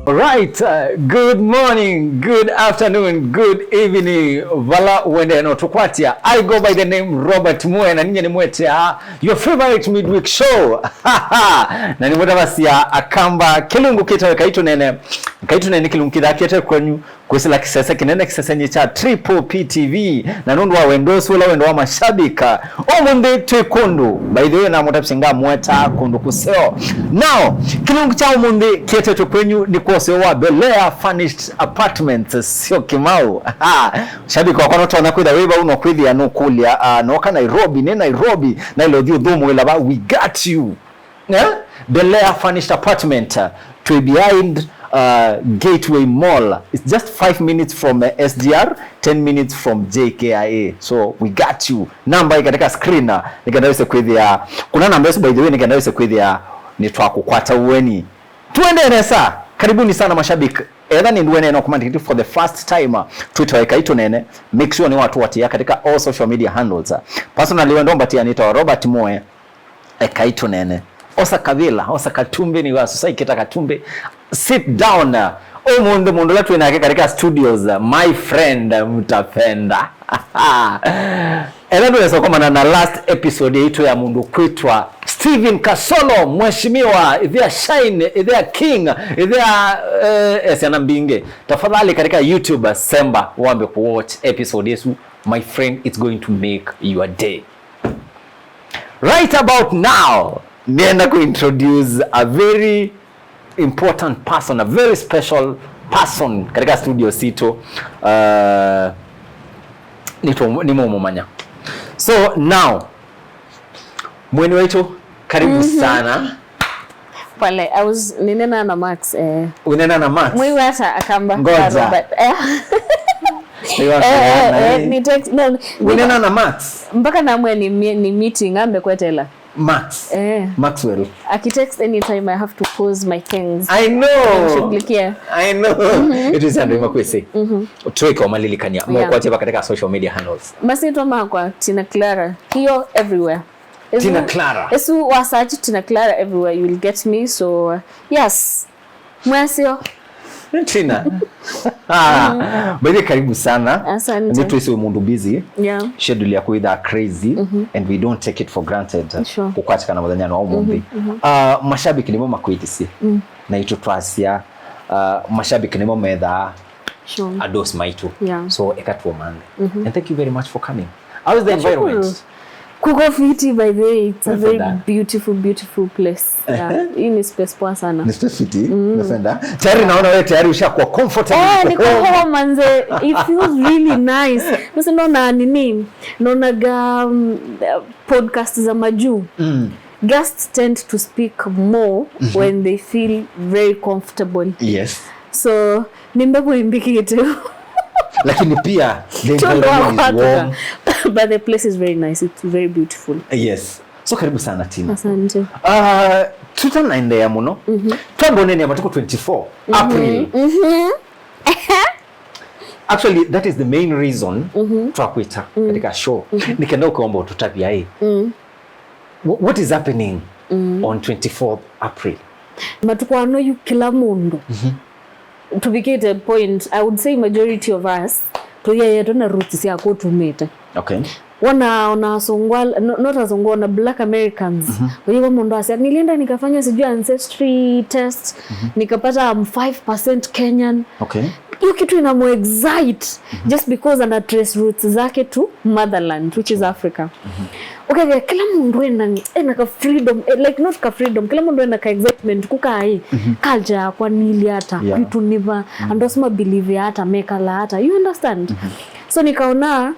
Right, good morning, good afternoon, good evening. Vala uendeno tukwatia. I go by the name Robert Mue na ninye ni mwetea your favorite midweek show. Na ni mweta akamba kilungu kitawe kaitu nene. Kaitu nene kilungu kidhakiete kwenyu kwisila kisese kinene kisesenyi cha Triple PTV na nundu wa wendosu ula wendo wa mashabika omunde twekundu by the way na mutapsinga mweta kundu kuseo. Now kilungu cha omunde kietetwe kwenyu ni kuoseo wa Belea Furnished Apartments sio kimau. Shabiki wakwa notona kwitha wiba uno kwithia nukulia noka Nairobi ne Nairobi na ilo thiu thumu ila ba we got you. Yeah? Belea Furnished Apartment to behind Gateway Mall. It's just 5 minutes from SGR, 10 minutes from JKIA. So we got you. Namba ikatika screen nikandawise kwithia. Kuna namba yesu by the way nikandawise kwithia ni twakukwata uweni. Tuende nesa. Karibuni sana mashabiki. Either ni nduene no command for the first time Twitter ikaito nene. Make sure ni watu watia katika all social media handles. Personally wendo mbatia nita Robert Moe ekaito nene. Osa Kavila, osa Katumbe ni wasu, sai kita Katumbe. Sit down. Omundu mundu latu inake katika studios, my friend mtapenda. Elendo yeso na last episode yetu ya mundu kwitwa Steven Kasolo, mheshimiwa, idhia shine, idhia king, idhia esiana mbinge. Tafadhali katika YouTube semba uambe kuwatch episode yesu. My friend, it's going to make your day. Right about now, nienda kuintroduce a very important person, a very special person katika studio sito ni mumanya. So now mweni wetu karibu sana. Pale I was ninena na Max Unena na Max. Mwiwata akamba. Ngoja. Ni text no. Unena na Max. Mpaka namwe ni meeting ambe kwetela. Max. Maxwell. Akitext anytime I have to pause my things. I know. I know. It is Andrew Makwese. Tuweke wa malilikania. Mwa katika social media handles. Masito makwa Tina Clara. Hiyo everywhere. Tina Clara. Esu wa search Tina Clara everywhere you will get me. So yes. Mwasio. Tina. Baby karibu sana. Asante. Nitwisi mundu busy. Yeah. Schedule yako either crazy and we don't take it for granted. Sure. Kukwatika na muthenya wa umuthi. Mashabiki nimo makwitisi. Na itu twasia mashabiki nimo metha. Sure. Ados maitu. Yeah. So ekatuo mande. And thank you very much for coming. How is the environment? Kuko fiti by the way. It's a very beautiful, beautiful place. Yeah. Hii ni space poa sana. Ni space fiti. Napenda. Tayari naona wewe tayari ushakuwa comfortable. Niko home manze. It feels really nice. Sasa naona nini? Naonaga podcast za majuu. Guests tend to speak more when they feel very comfortable. Yes. So nimbepo imbikite. Lakini pia the environment is warm. But the place is very nice. It's very beautiful. Yes. So karibu sana Tina. Asante. Tutanaendea muno. Twambonene matuko 24 April. Actually that is the main reason twakwita katika show. Nikenda ukiomba tutapia hii. What is happening on 24 April? Matuko ano yu kila mundu. To be at a point, I would say majority of us tuya tuna roots ya kutumite. Okay. Wana songwa not asongwa na Black Americans. Kwa hiyo mundu asia nilienda nikafanya sijui ancestry test nikapata 5% Kenyan. Okay. Hiyo kitu inamu excite just because ana trace roots zake to motherland which is Africa. Okay, kila mundu ena ka freedom like not ka freedom, kila mundu ena ka excitement kuka hii culture yakwa nili hata kitu niva andosma believe hata mekala hata you understand. So nikaona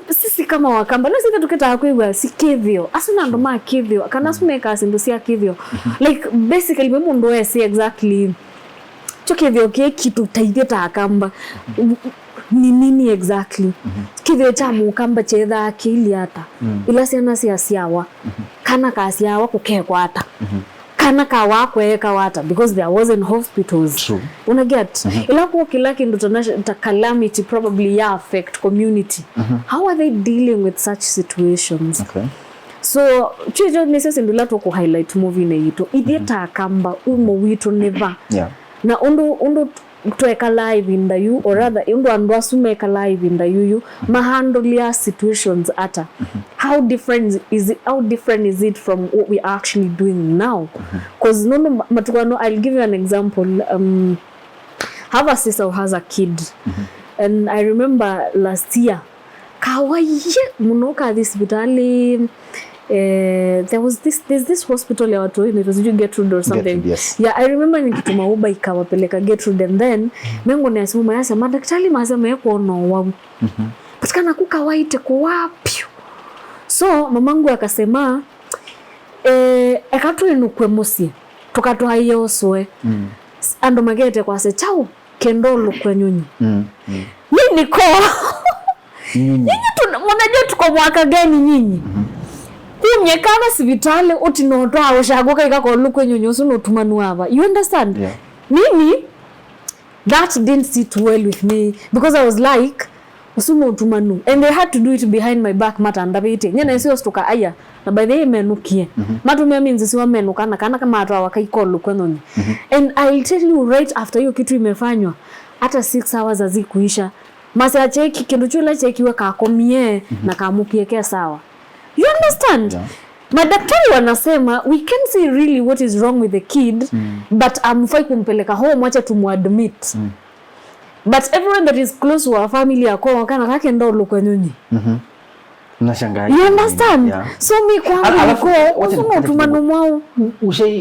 sisi kama Wakamba no sisi tukita kuigwa si kivyo asuna ndo ma kivyo kana sumeka sindu sia kivyo like basically mimi mundu si exactly chokivyo ke kitu taithia ta Akamba ni nini exactly kivyo cha mukamba chetha akili hata ila siana sia siawa kana kasiawa kukekwa hata kana kawakweka wata because there wasn't hospitals. True. Una get ila kwa kila kindu ta calamity probably ya affect community. How are they dealing with such situations? Okay. So chijo nesese ndula to ku highlight movie ne yito ithieta Akamba umo witu never. Yeah. Na undu twekala ivinda yu, or rather undu andu asu mekala ivinda yuyu mahandle situations ata, how different is it from what we are actually doing now? Because no matukano, I'll give you an example. Have a sister who has a kid, and I remember last year kawaye muno kathi sipitali. There's this hospital ya watu inaitwa sijui Gertrude or something. Gertrude, yes. Yeah, I remember nikituma Uber ikawapeleka Gertrude, and then mengo ni asimu mayasa madaktari masema yekuona wau patikana kukawaite kuwapyu. So mamangu akasema, ekatwinukwe musie tukatwaie usue andu magete kwase chau kendo lukwe nyunyi. Mi niko Nyunyi. Mnajua tuko mwaka gani nyinyi? Kumye kana sivitale utinotwa ushaguka ikakolukwe nyunyi usu notumanu ava, you understand? Yeah. Mimi that didn't sit well with me because I was like, usumo utumanu, and they had to do it behind my back. Matandavite nyene sio stuka aya na by the way menukie matumia means siwa menukana kana kama atwa wakaikolu kwenoni. And I'll tell you, right after hiyo kitu imefanywa, hata 6 hours hazikuisha, masa cheki kindu chula chekiwe kakomie na kamukieke sawa, you understand? Yeah. Madaktari wanasema we can see really what is wrong with the kid, but amfai kumpeleka home, wacha tumuadmit. But everyone that is close to our family ako kana kake ndo lukwe nyunyi. Nashangaa. You understand? Yeah. So mi kwangu Alafu, niko wacha usumo nikupate utumanu kidogo. mwao.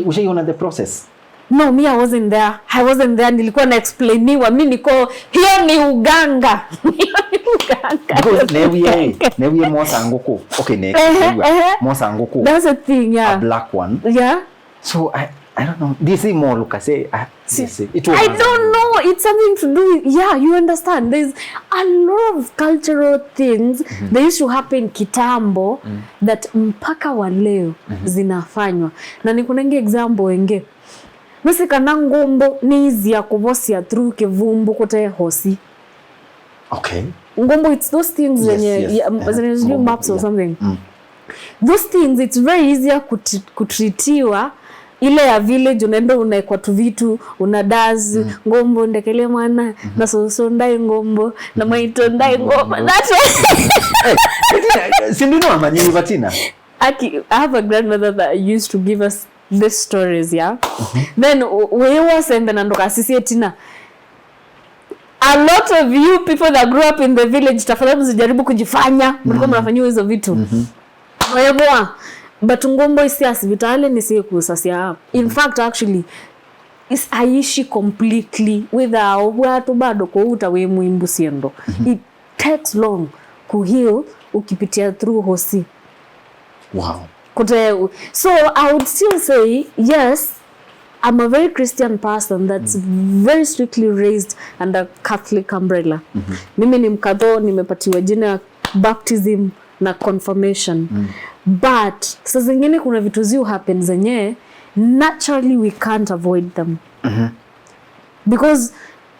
Ushaiona the process? No, me, I wasn't there. I wasn't there. Nilikuwa na explainiwa. Mi niko, hiyo ni uganga, hiyo ni uganga. Because newie mosa nguku. Okay, ne. Ehe, ehe. Mosa nguku. That's a thing, A yeah. black one. Yeah. So I don't know. This is more look I say this it was I don't know. It's something to do with, yeah, you understand. There's a lot of cultural things that used to happen kitambo that mpaka wa leo zinafanywa. Na nikunenge example enge. Nusikana ngombo ni easy ya kuvosia through kivumbu kute hosi. Okay. Ngombo, it's those things zenye yeah, zenye sijui Ngombo, maps or yeah. something. Those things, it's very easier kutritiwa ile ya village, unaenda unaekwa tu vitu unadaz ngombo ndekele mwana na soso ndai ngombo na maito ndai ngombo, that way. Hey, Bettina, si ndino amanyi Bettina. Aki, I have a grandmother that used to give us these stories, yeah. Then we was and then andokasisi tina. A lot of you people that grew up in the village, tafadhali msijaribu kujifanya mlikuwa mnafanyiwa hizo vitu. Mweboa. But ngombo isi asivitale ni kusasia. In fact, actually is aishi completely without watu bado kuuta we mwimbu siendo. It takes long kuheal ukipitia through hosi. Kute, so I would still say yes, I'm a very Christian person that's very strictly raised under Catholic umbrella. Mimi ni mkatho, nimepatiwa jina ya baptism na confirmation. But saa zingine kuna vitu ziu happen zenye naturally we can't avoid them. Because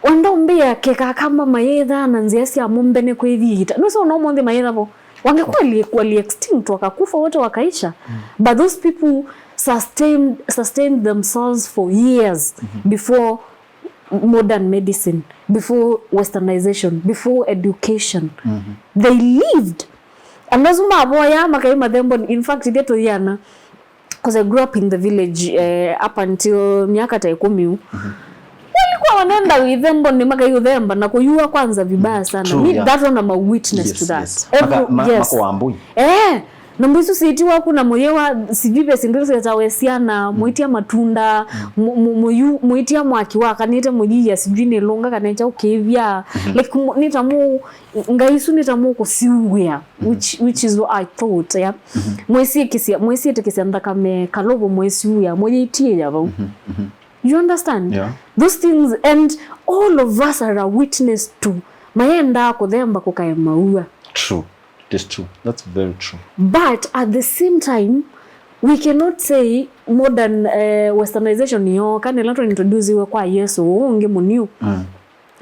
wandombia keka kama mayetha na nziasi ya mumbene kwithita no so no monde mayetha bo wangekuwa wali extinct, wakakufa wote wakaisha. But those people sustained themselves for years before modern medicine, before westernization, before education. They lived and lazima avoya makai mathembo. In fact, ithie tuthiana, because I grew up in the village up until miaka ta 10, walikuwa wanaenda ithembo ni makaiuthemba na kuyua kwanza vibaya sana. True, Me, yeah. that one I'm a witness to that. Maka, mako wambui. Eh, na mbisu siitiwa kuna moyewa sijui pesa ndio siyawesiana muitia matunda, muitia mwaki wa kanite muyiya sijui nilunga kanecha ukivya like nitamu ngaisu nitamu kusiwea, which is what I thought, yeah. Mwesi kisia mwesi etekisia ndakame kalobo mwesi uya moyitie yabo, you understand? Yeah. Those things, and all of us are a witness to mayenda kuthemba kukaemaua. True. It is true. That's very true. But at the same time, we cannot say modern westernization yo kana lato introduce iwe kwa Yesu unge muniu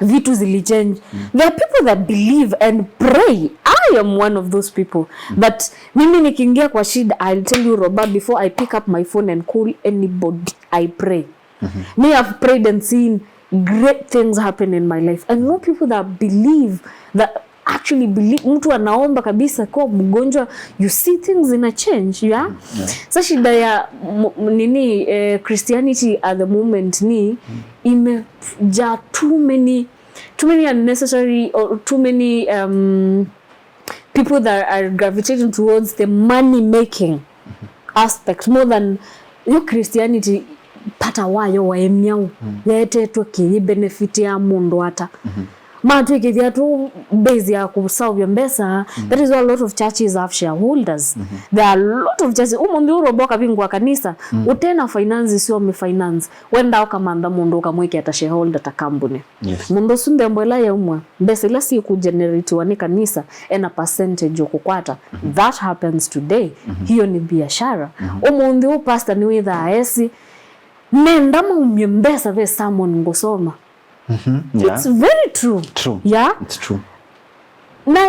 vitu zilichange. There are people that believe and pray. I am one of those people that mimi nikiingia kwa shida, I'll tell you, Robert, before I pick up my phone and call anybody, I pray. Me, I've prayed and seen great things happen in my life. I know people that believe, that actually believe. Mtu anaomba kabisa kwa mgonjwa, you see things in a change, yeah? Sa shida ya nini, Christianity at the moment ni imejaa too many unnecessary or too many people that are gravitating towards the money making aspect more than yo Christianity pata wayo waemiau yetetwe kiyi benefit ya mundu ata matwikithia tu base ya kusauvya mbesa. That is why a lot of churches have shareholders. There are a lot of churches umuthi uromboka vingwa kanisa utena finance sio mi finance wenda ukamantha mundu ukamwikia ta shareholder ta kambuni. Mundu usu nthembo ila yaumwa, mbesa ila sikugeneratiwa ni kanisa, ena percentage ukukwata. That happens today. Hiyo ni biashara. Umuthi u pastor ni withaa esi nenda maumie mbesa ve sermon ngusoma. It's very true. True. Yeah. It's true. Na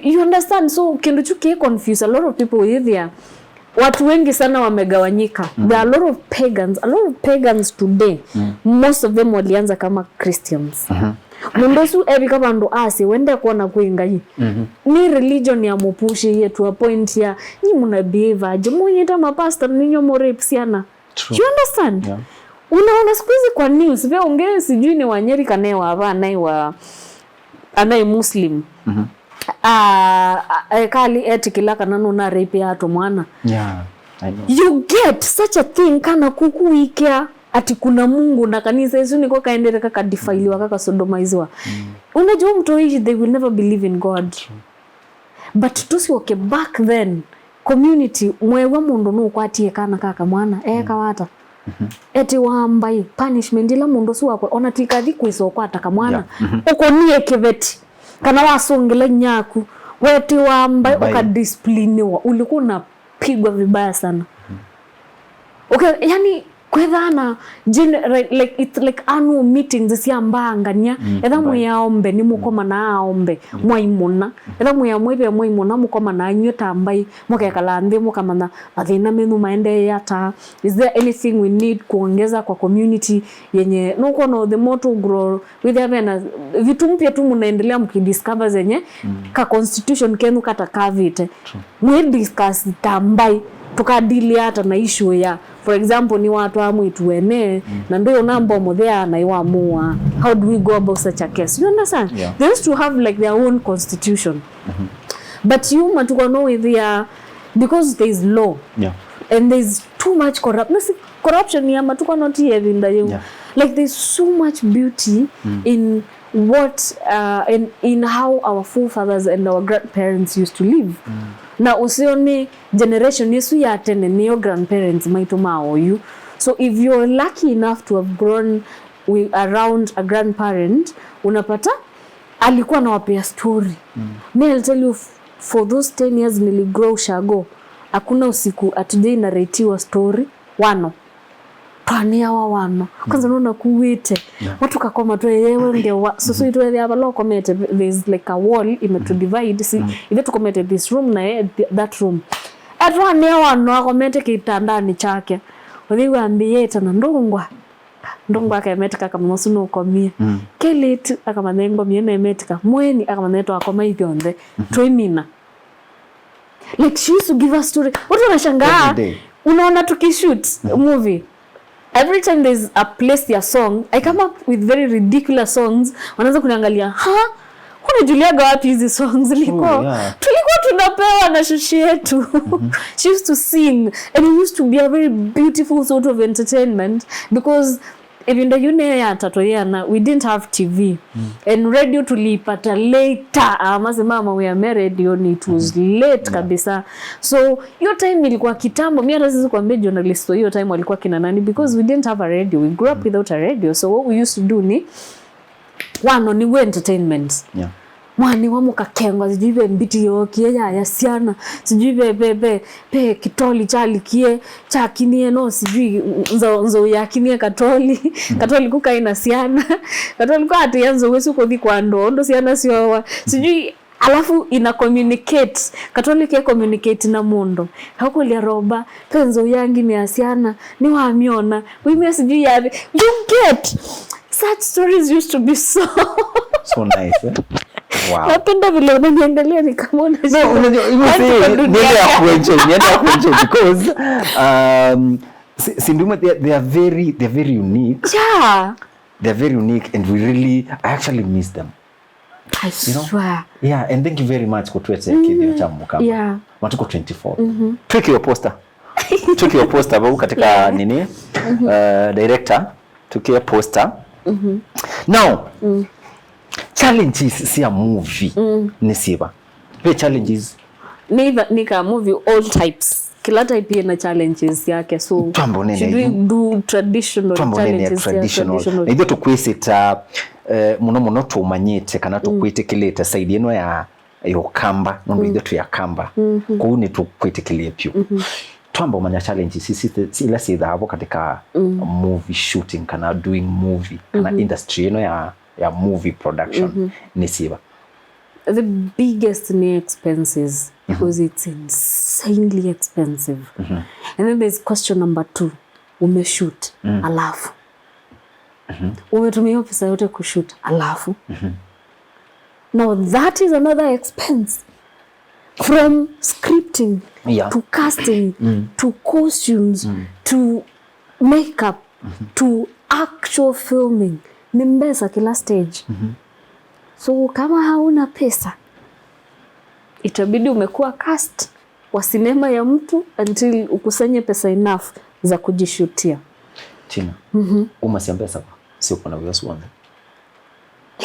you understand? So kindu chu ki confuse a lot of people with there, watu wengi sana wamegawanyika. There are a lot of pagans, a lot of pagans today. Most of them walianza kama Christians. Mundu usu evika vandu asi wende kuona kwi Ngai ni religion ya mupushi ye to a point ya nyi muna behave aje munyita mapasta ninyo mo rape siana. True. You understand? Yeah. Unaona siku hizi kwa news vya unge sijui ni Wanyeri kane wa ava anaye wa anaye Muslim kali etikila kana nuna rape ya atu mwana. Yeah, I know. You get such a thing kana kukuikia ati kuna Mungu na kanisa isu niko kaendereka kakadifailiwa kakasodomaiziwa. Unajua mtu they will never believe in God. But tusioke back then, community mwewe mundu nukwatie kana kaka mwana ekawata eti wambai punishment ila mundu usu wakwa ona tikathi kwisa ukwata kamwana ukonie kiveti kana wasungila nyaku weti wambai Mbai. Ukadiscipliniwa, ulikuwa unapigwa vibaya sana. Okay, yani kwethana like it's like annual meetings cia mbangania etha mwiaombe ni mukomana aombe mwaimuna etha mwia mwaimuna mukomana inyuĩ ta mbai mukekala nthi mukamanya mathina menu maendee ata. Is there anything we need kuongeza kwa community yenye nukuona the more to grow with vena vitu mpya tu munaendelea mkidiscover zenye ka constitution kenu katakavite mwi discuss ta mbai tukadili hata na issue ya, for example, ni watu amwitu wene na ndio namba muthea na iwamua, how do we go about such a case? You understand? Yeah. They used to have like their own constitution, but you matuko no with their, because there is law and there's too much corrupt no, si corruption ya matuko not yevinda you. Like there's so much beauty in what in how our forefathers and our grandparents used to live. Na usione generation yesu ya tene niyo grandparents maitu maoyu. So if you're lucky enough to have grown around a grandparent, unapata alikuwa anawapea story. Me, I'll tell you, for those 10 years niligrow ushago, hakuna usiku atujai narratiwa story wano twaniawa wano kwanza nona kuwite watu kakoma tweyewe ngewa susu itwe thia lokomete. There's like a wall imetu divide si ithe tukomete this room na ye that room atwania wano akomete kitandani chake uthiu ambiyete na ndungwa ndungwa akemetika akamanyosu nukomie kelitu akamanya ngomie nemetika mweni akamanya twakoma ithyonthe twimina. Like she used to give us story, watu wanashangaa. Every day. Unaona tukishoot movie, every time there's a place ya song, I come up with very ridiculous songs. Wanaanza kuniangalia, ha, unajuliaga wapi hizi songs? Liko tulikuwa tunapewa na shushi yetu. She used to sing and it used to be a very beautiful sort of entertainment because ibinda yune ya tatoyana we didn't have TV and radio tuliipata later. Amasimama we are radio ni it was late kabisa. So hiyo time ilikuwa kitambo. Mi hata sisi kuambia journalist wa hiyo time walikuwa kina nani because we didn't have a radio. We grew up without a radio. So what we used to do ni wano ni we entertainment mwani wa mukakengwa sijui ve mbiti yokie yaya siana sijui ve ve ve pe kitoli chalikie chakinie no sijui nzo nzo yakinie katoli katoli kukaina siana katoli kwa ati yanzo wesu kuthi kwa ndondo siana siowa sijui. Alafu ina communicate, Catholic ya communicate na mundu hakulia roba penzo yangi ni asiana ni wamiona wimia sijui yavi. You get such stories used to be so So nice, eh? Wow. Napenda vile unaniangalia ni kama una No, unajua hivyo Yaani si tuko dunia niende ya kuenjoy, niende ya kuenjoy because Sinduma, they are very unique. They are very unique and we really I actually miss them. I You know? swear. Yeah, and thank you very much kutwete kithio cha mukamba. Matuko 24. Tweke your poster. Tweke your poster babu katika nini? Director, tukie poster. Now, challenges si a movie ni siba. Pe challenges? Neither nika movie all types, kila type ina challenges yake, so Twambo nene should we do traditional twambonene ya challenges? Yeah, traditional. Traditional. Na ithuĩ tũkwĩcĩta mũno mũno tũmanyĩte kana tũkwĩtĩkĩlĩte side ĩno ya ũkamba nondu ithuĩ twĩ akamba kũu nĩ tũkwĩtĩkĩlie piũ twamba ũmanya challenges ici ila ciĩthavo katika movie shooting kana doing movie kana industry ĩno ya movie production nĩ ciĩva? The biggest ni expenses, because it's insanely expensive. And then there's question number two: umeshoot, alafu umetumia hiyo pesa yote kushoot, alafu now that is another expense, from scripting to casting to costumes to makeup to actual filming. Ni mbesa kila stage. So kama hauna pesa, itabidi umekuwa cast wa sinema ya mtu until ukusanye pesa enough za kujishutia. Tina, umasia mbesa kwa sio kuna wios wonde?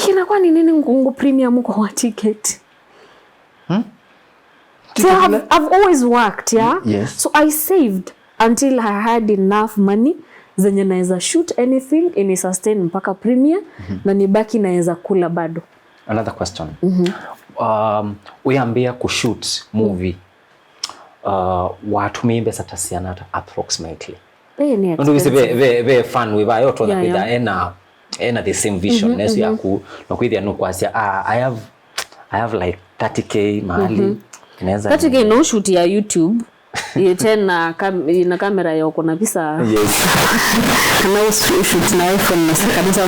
Inakuwa ni nini ngungu premium kwa wa ticket? So I've always worked, yeah? Yes. So I saved until I had enough money zenye naweza shoot anything ini sustain mpaka premiere na nibaki naweza kula bado. Another question. Uyambia kushoot movie, watumie mbesa tasiana approximately? Eh, ni Nondu wise expensive. ve fan wiva yo tona kwitha ena the same vision nesu yaku no kwithia no kwasia, ah, I have like 30K mahali inaweza 30K no shoot ya YouTube ye tena na kamera ya uko na visa. Kana shoot na iPhone na kabisa,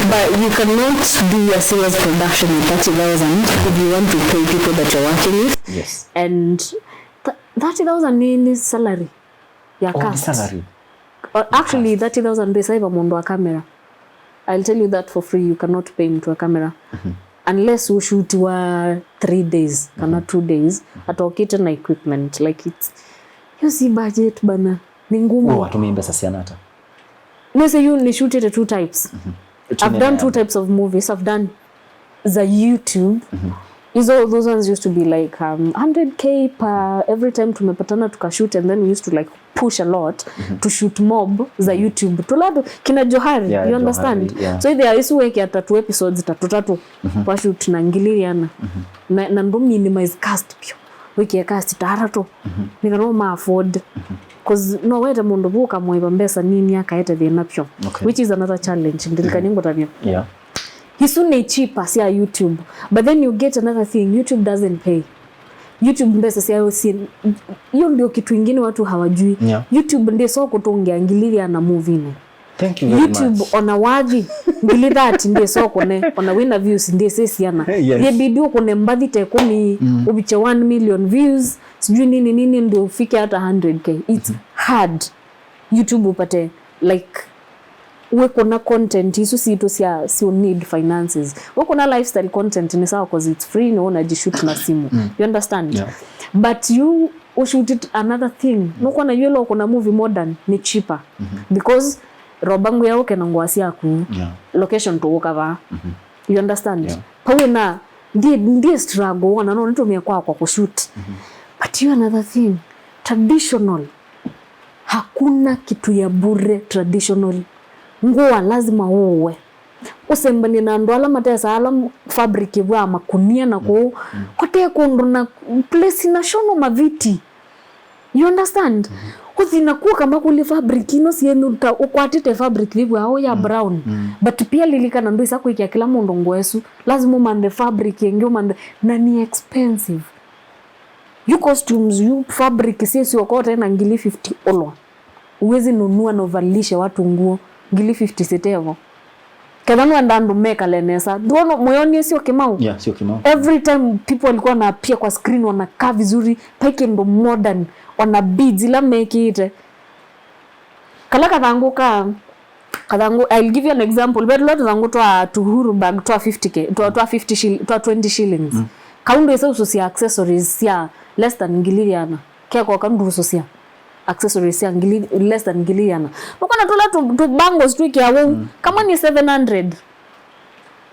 but you cannot do a serious production with 30,000 if you want to pay people that you're working with. And 30,000 ni salary ya Oh, ni cast. salary. Actually 30,000 ndisaiva mundu wa camera. I'll tell you that for free, you cannot pay mtu wa camera unless ushoot wa 3 days kana 2 days atokite na equipment. Like, it's hiyo si budget bana, ni ngumu. Oh, watumie mbesa sianata? No, you ni shoot it two types. I've done two types of movies. I've done the YouTube. Hizo those ones used to be like 100K per every time tumepatana tukashoot, and then we used to like push a lot to shoot mob za YouTube. Tulado kina Johari, you understand? Johari, yeah. So they isu weke hata two episodes tatu tatu kwa shoot na ngiliriana. Na ndo minimize cast pio. Wiki cast taratu. Nikano ma afford. 'Cause no wete mundu buka mwiba mbesa nini akaete thina pyo. Which is another challenge. Ndilika tabia. Hisu ni cheaper si ya YouTube. But then you get another thing, YouTube doesn't pay. YouTube mbesa si hiyo ndio kitu ingine watu hawajui. YouTube ndio soko tungeangililia na movie ne. Thank you very YouTube much. ona wathi ngili that ndiye soko ne ona wina views ndiye sesiana. Ye bidi ukune mbathi te kumi ubiche 1 million views sijui nini nini ndio ufike hata 100K. It's hard. YouTube upate like uwe kuna content isu situ sia si need finances. We kuna lifestyle content ni sawa 'cause it's free na unajishoot na simu. You understand? Yeah. But you ushoot it another thing. Nuko na yelo kuna movie modern ni cheaper because robangu yao kena ngwasi yaku location to cover. You understand? Yeah. Pawe na ndiye struggle wana no nitumia kwa kushoot. But you another thing, traditional, hakuna kitu ya bure traditional. Nguo lazima uwe usembanie na andu ala matesa ala fabric bwa makunia na ku kote kundu na place na shono maviti. You understand? Kuthina kuo kama kuli fabric ino sienu ta ukwatite fabric vivu ao ya brown, but pia lilikana ndu isa kuikia kila mundu ngwesu, lazima umande fabric yengi, umande na ni expensive. You costumes, you fabric siesi okote na ngili 50 olwa uwezi nunua na uvalishe watu nguo ngili 50 sitevo kethanu enda andu mekalenesa duono moyoni sio kimau. Yeah, sio kimau. Every time people walikuwa na kwa screen wanakaa vizuri paike ndo modern wana beads ila mekiite kala kathangu ka kathangu. I'll give you an example, but lot thangu twa tuhuru bag twa 50K, twa 50 twa 20 shillings, kaundu isa ususia accessories sia less than ngili yana kia kwa kaundu ususia accessories sia ngili less than ngili yana ukona tula tu bangles tu kia kama ni 700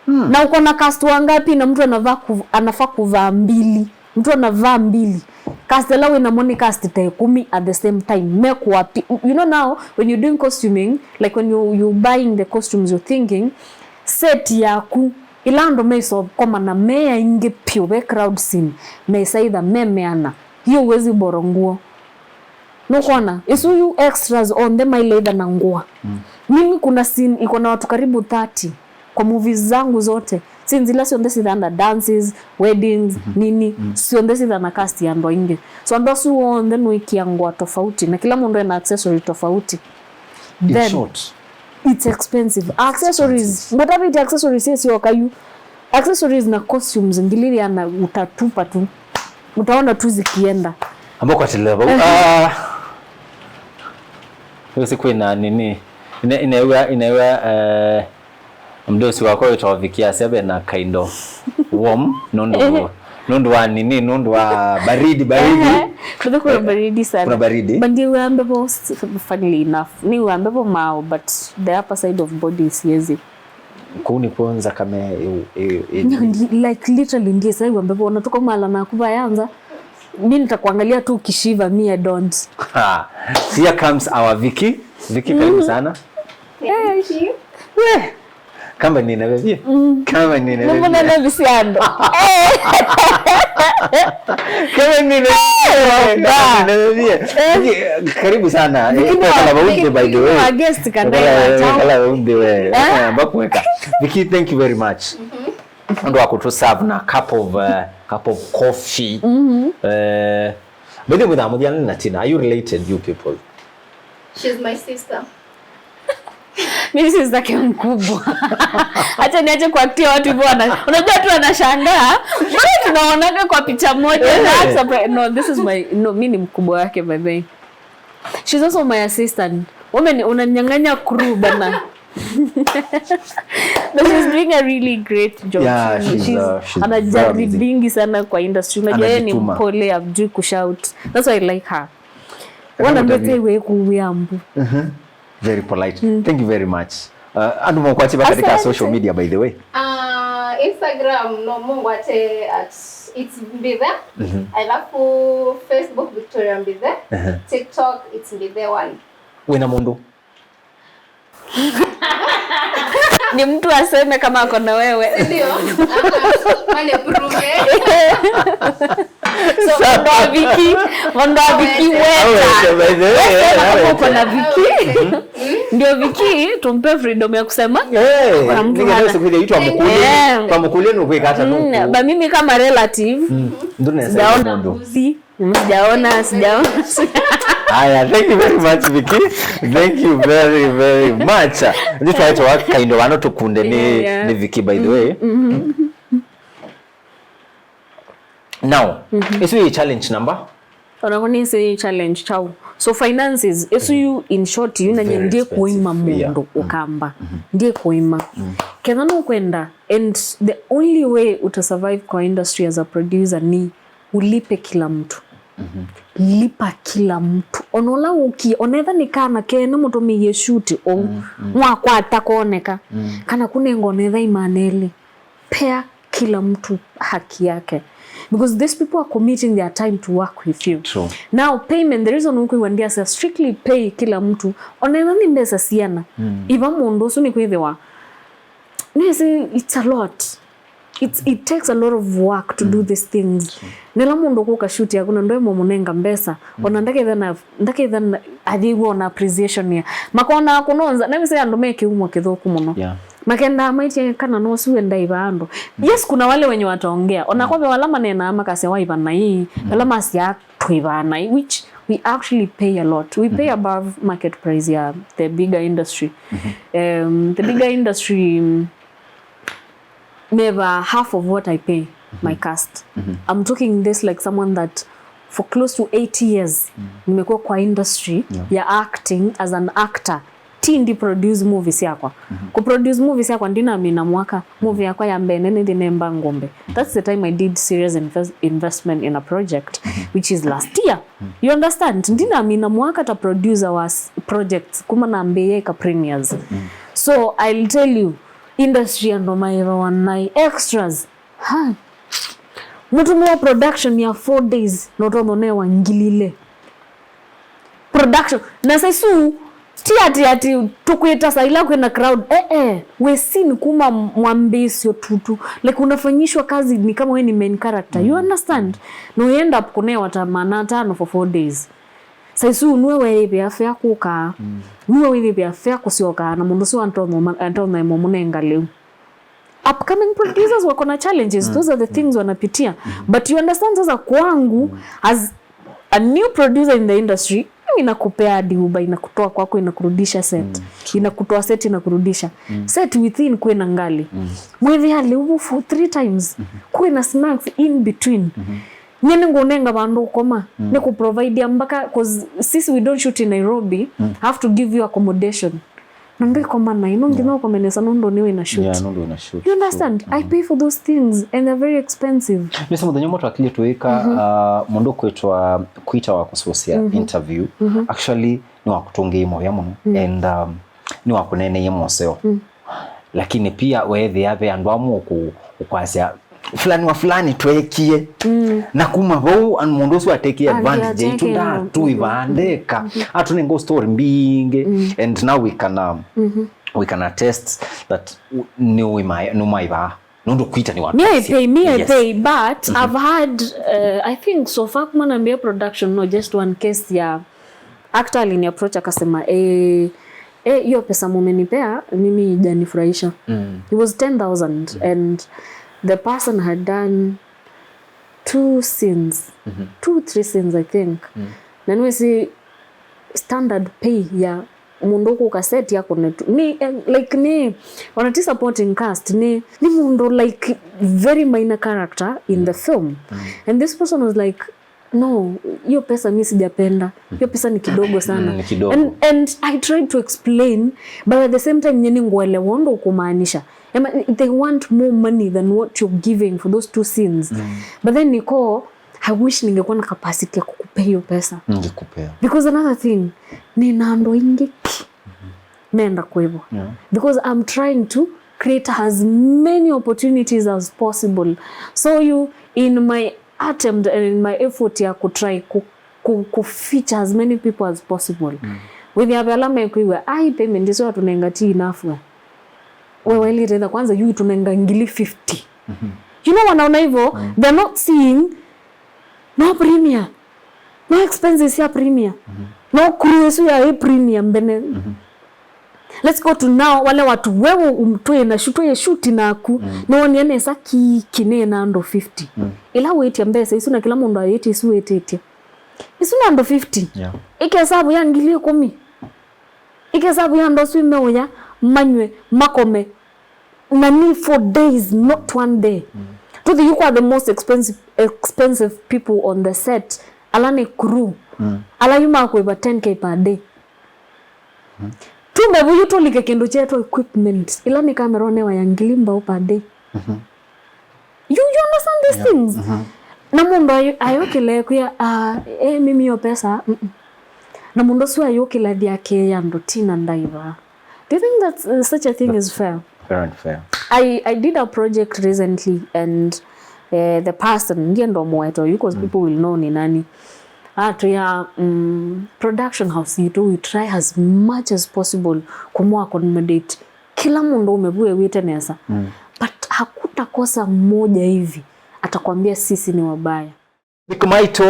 na uko na cast wangapi na mtu anafaa kuvaa mbili, mtu anavaa mbili cast lawe na money cast te 10 at the same time mekuwapi. You know, now when you're doing costuming, like when you buying the costumes, you're thinking set yaku ilando meiso koma na meya inge pio be crowd scene meisaidha memeana hiyo uwezi boro nguo nukona isuyu extras on them aileitha na nguo. Mimi kuna scene iko na watu karibu 30 kwa movies zangu zote, scenes ila sionde sithana dances, weddings, nini, sionde sithana cast ya andu aingi, so andu asu onthe nwikia ngua tofauti na kila mundu ena accessory tofauti. In Then short, it's expensive accessories, ngotaviti accessories yesiokayu accessories na costumes ngiliriana utatupa tu, utaona tu zikienda. Ambao kwa tileva ah hiyo ina nini inaiwa mdosi wako itawavikia sebe na kind of warm nundu wa nini, nundu wa baridi baridi. Kuna baridi sana. Kuna baridi? But ni uambepo, funnily enough ni uambepo mao, but the upper side of body siezi. Kuni kwanza kame Like literally ndiye sasa uambepo unatoka mala na kuva yanza mi nitakuangalia tu ukishiva, mi I don't. Ha. Here comes our Vicky. Vicky, karibu sana. Thank you. We. Kama nina bebie. Kama nina Mbona bebie. na visiando? Kama nina kama nina bebie. Vicky, karibu sana. Vicky ni Kala baunde by the way. Vicky ni wa guest kana Kala iwa chao. kala baunde we. Ambapo weka. Vicky, thank you very much. Ndo wako serve na cup of coffee. By the way, na Tina, are you related, you people? She's my sister. Mimi si zake mkubwa. Acha niache kuactia watu hivyo unajua tu wanashangaa. Mbona tunaonaga kwa picha moja? That's no, this is my no, mimi ni mkubwa wake by the way. She's also my assistant. Women unanyang'anya crew bana. But she's doing a really great job. Yeah, she's very amazing. Anajaribingi sana kwa industry. Unajua yeye ni Anajituma. mpole, ajui kushout. That's why I like her. Kama Wana utavi- mbete we kuwiambu. Very polite. Thank you very much. Andu mwakwati katika Asante. social media, by the way. Instagram no Mungu ate at it's Mbithe. Alafu Facebook Victoria Mbithe. TikTok it's Mbithe one. Wena mundu. Ni mtu aseme kama ako na wewe. Ndio. Mane prove. So ondoa Viki, ondoa Viki weta. By the way, Sema kama eh, uko na Viki. Ndio Viki tumpe freedom ya kusema. Eh, Kuna mtu nige hana. leo siku ile itwa mukuli. Eh. Kwa mukuli ni kuikata nuku. Ba mimi kama relative Ndio nasema sijaona mundu. mbuzi. Sijaona, sijaona. Aya, thank you very much, Vicky. Thank you very very much. Ndi twaitwa wa kaindo wano tukunde ni Yeah. ni Vicky, by the way. Now, mm challenge number Onakoni se challenge chao. So finances, esu you in short you na Very ndiye expensive. kuima mundu ukamba. Ndiye kuima. Kethana ukwenda and the only way utasurvive kwa industry as a producer ni ulipe kila mtu. Lipa kila mtu onola uki onetha ni kana kene mutumiie shuti o mwakwata koneka kana kunenga onetha imaneli pea kila mtu haki yake because these people are committing their time to work with you. True. Now payment, the reason ukwiwandia sa strictly pay kila mtu onetha ni mbeca ciana iva mundu ucu ni kwithiwa nisi it's a lot. It takes a lot of work to do these things. Nela mundu kuka shoot yakuna ndo mo munenga mbesa. Ona ndaketha ndaketha athiigwo na appreciation ya makona kunonza na mise andu meke umwa kithuku muno. Makenda maitie kana no siwe ndaiva andu. Yes, kuna wale wenye wataongea ona kwa wala manena ama kase waiva na hii wala masia tuiva na hii, which we actually pay a lot. We pay above market price ya the bigger industry. The bigger industry never half of what I pay my cast. I'm talking this like someone that for close to 8 years nimekuwa kwa industry ya acting as an actor. Tindi produce movies yakwa. Ku produce movies yakwa ndina mina mwaka movie yakwa ya mbene ndi nemba ngombe. That's the time I did serious investment in a project, which is last year. You understand? Ndina mina mwaka ta produce our projects kuma na mbeye ka premieres. So I'll tell you, industry ando maiva wanai extras. Ha. Mutumia production ya 4 days notono wangilile. Production na saisu ti ati ati tukuita saila kwena crowd we seen kuma mwambisio tutu like unafanyishwa kazi ni kama we ni main character. You understand? No you end up kunewa tamana tano for 4 days. Saisu nuwe wewe afya kuka. Nuwe wewe afya kusioka na mundu sio antono antono munenga leo. Upcoming producers wako na challenges. Those are the things wanapitia. But you understand sasa kwangu as a new producer in the industry, inakupea hadi Uber, inakutoa kwako inakurudisha set. Inakutoa set inakurudisha. Set within kuwe na ngali. Mwevi hali ubu for 3 times. Kuwe na snacks in between. Nyene ngonenga bandu koma. Ni kuprovide mpaka cause sisi we don't shoot in Nairobi, have to give you accommodation. Nando ikoma na ino ngima ukomenesa nondo niwe na shoot. Yeah, nondo na shoot. You understand? I pay for those things and they're very expensive. Nisa muthenya umwe twakire twika mundu kwitwa kwita wa kusocia interview actually ni wa kutungia moya muno and ni wa kuneneiye moseo. Lakini pia wethi abe andu amwe ukwasya fulani wa fulani twekie na kuma vau an mundu ucio atekie advantage itu ndatu ivandika atu ngo story mbingi and now we can attest that ni umaiva nundu kwita ni watu. Me I pay, me I pay, but I've had I think so far kuma naambia production no just one case ya actor alini approach akasema hiyo pesa mumenipea mimi ijanifurahisha. It was 10,000 and the person had done 2 scenes, 2-3 scenes I think. Na niwe standard pay ya mundu kuka set yako ni like ni wanati supporting cast ni mundu like very minor character in the film. And this person was like, no, hiyo pesa mimi sijapenda. Hiyo pesa ni kidogo sana. Ni kidogo. And I tried to explain, but at the same time nyeni nguelewa ndo kumaanisha. They want more money than what you're giving for those 2 scenes. But then niko, I wish ningekuwa na capacity ya kukupea hiyo pesa. Ningekupea. Because another thing, nina ndo ingi nenda kwa hivyo. Because I'm trying to create as many opportunities as possible. So you, in my attempt and in my effort ya kutry ku feature as many people as possible. With the alama kuiwa, ai payment hizo tunenga ti enough. Wewe ile tena kwanza yu tunenga ngili 50. You know wanaona hivyo, they're not seeing no premium. No expenses ya premium. No crew ya premium mbene. Let's go to now wale watu wewe umtoe na shutoe shoot naku no niene sa ki kine na ndo 50. Ila wait ya mbesa isuna kila mundu ayeti isu wait. Isuna ndo 50. Ikesabu ya ngili 10. Ikesabu ya ndo swime oya manywe makome nani 4 days not one day. To the you are the most expensive people on the set. Alane crew. Ala yuma kuiba 10K per day. Tume buyu tulike kindu chetu equipment. Ila ni kamera ne wa yangilimba per day. You understand these things? Na mundu ayokile kuya mimi yo pesa. Na mundu sio ayokile yake ya ndo tina ndaiva. Do you think that such a thing is fair? Fair and fair. I did a project recently and the person ndiye ndo mweto because people will know ni nani. Tuya production house yetu we try as much as possible kumu accommodate kila mundu umebuwe wite nesa. But Hawatakosa mmoja hivi atakwambia sisi ni wabaya. Nikumaito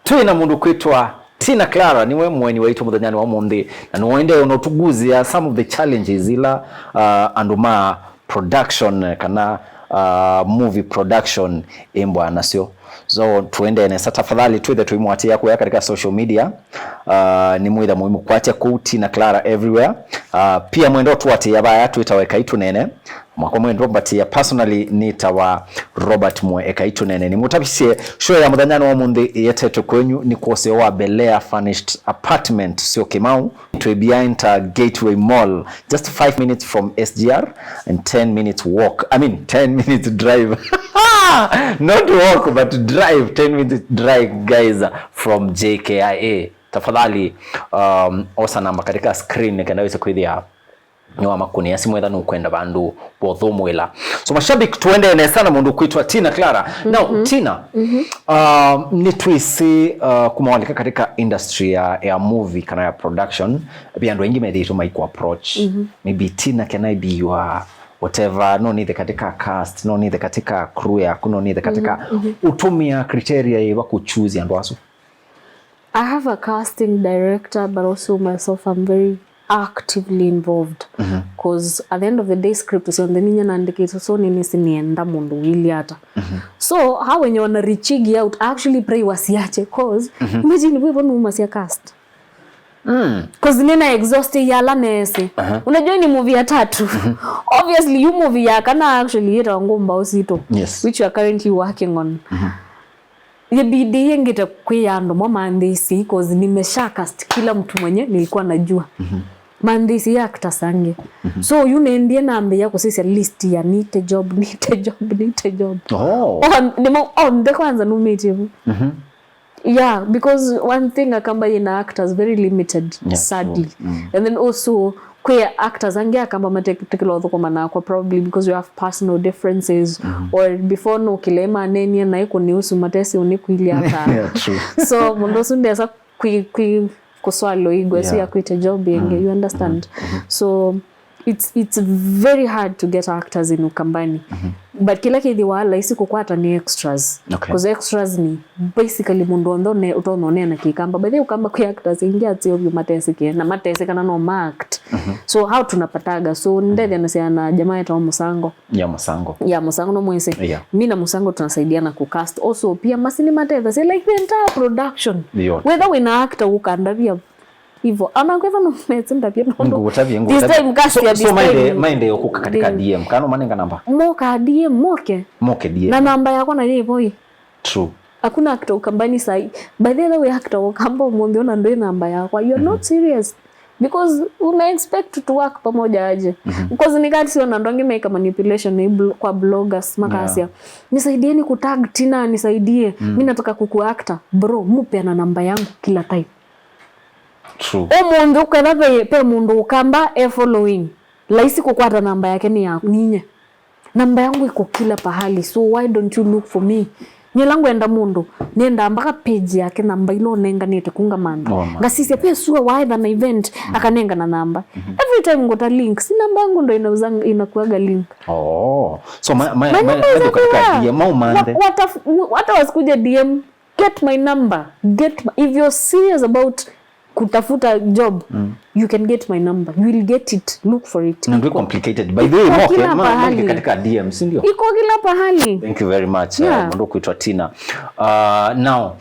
twina mundu kwitwa Tina Clara niwe mweni waitu muthenyani wa umuthi na niwende unotuguzia some of the challenges ila anduma production kana movie production imbwa nasio. So tuende nesa, tafadhali twithe tuimwatia kuya katika social media, ni mwitha muhimu kwatia ku Tina Clara everywhere. Pia mwendo tuwatia baya twitawa Ekaitu Nene mwako mwendo mbatia personally nitawa Robert Mwe Ekaitu Nene. Ni mutabisie show ya muthanyano wa munthi yetetwe kwenyu ni kwose wa Belair Furnished Apartment sio Kimau to behind Gateway Mall, just 5 minutes from SGR and 10 minutes walk, I mean 10 minutes drive, not walk but drive, 10 minutes drive guys from JKIA. Tafadhali osa namba katika screen kanaweza kwithia ni wa makuni asimwetha nukwenda bandu bothumwila. So mashabiki, tuende sana mundu kwitwa Tina Clara. Now Tina, ni twisi kumawalika katika industry ya movie kana ya production, pia andu aingi methitwo maiku approach, maybe "Tina, can I be your whatever?" No nithe katika cast, no nithe katika crew yaku, no nithe katika utumia criteria iwa kuchoose andu asu? I have a casting director, but also myself, I'm very actively involved because at the end of the day script cionthe ninya nandikite, so nini sinienda mundu wili ata. So how wenye wana reaching out, I actually pray wasiache, cause imagine wivo numasia cast, cause nina exhaust yala nese. Unajua ni movie ya tatu. Obviously you movie ya kana actually yeta ngumba usito, which you are currently working on, yebidi yengite kwi andu mo mandisi, cause nimesha cast kila mtu mwenye nilikuwa najua mandisi ya actors ange. So yunendie nambe yako sisi list ya nite job, nite job, nite job. On nimo on the kwanza numitivu. Yeah, because one thing akamba ina actors very limited, sadly. And then also kwe actors ange akamba matekelotho manakwa, probably because you have personal differences or before no kilema nenia na iko niusu matesi unikwili ata. Yeah, true. So mundu usu ndesa kwi kuswalo igwe yeah. Yakwite job yenge, you understand? So it's very hard to get actors in Ukambani, but kila kithi wala isi kukwata ni extras, because extras ni basically mundu onthe utononea na kikamba. By the way, Ukamba kwi actors ingi atio vyu matesi na matesi kana no marked. So how tunapataga, so ndethi anasiana jamaa yetu Musango. Ya Musango. Ya Musango no mwese. Mi na Musango tunasaidiana kucast. Also pia masini matetha say like the entire production, Yote. whether wina actor ukanda pia hivyo ama kwetha no metsinda pia nondo Ngutavie. this time cast So, ya this so time mainde yokuka katika DM kana manenga namba? Moka DM moke. Moke DM. Na namba yakwa na yevoi. True. Hakuna actor Ukambani sai, by the way, actor Ukamba umonde ona ndo namba yakwa, you are not serious, because una expect to work pamoja aje? Because ni kati siona ndo make manipulation ni kwa bloggers makasia, "Nisaidieni kutag Tina, nisaidie, mi nataka kuku actor." Bro, mupe ana namba yangu kila time. True. Umundu uketha pe mundu ukamba e following laisi kukwata namba yake ni ya ninye. Namba yangu iko kila pahali, so why don't you look for me? Nyelangu enda mundu nienda mpaka page yake, namba ilo nenga nite kunga manda. Oh, man. Ngasisia pe sua waetha na event akanenga na namba. Every time ngota link, si namba yangu ndo inauzanga inakuaga link. Oh. So My number is ma katika everywhere. DM au mande. Hata wasikuja DM, get my number. If you're serious about kutafuta job, you can get my number, you will get it, look for it. Na ndio complicated. By the way, Iko moke kila moke pahali. katika DM, si ndio? Iko kila pahali. Thank you very much. Mundu kuitwa Tina. Now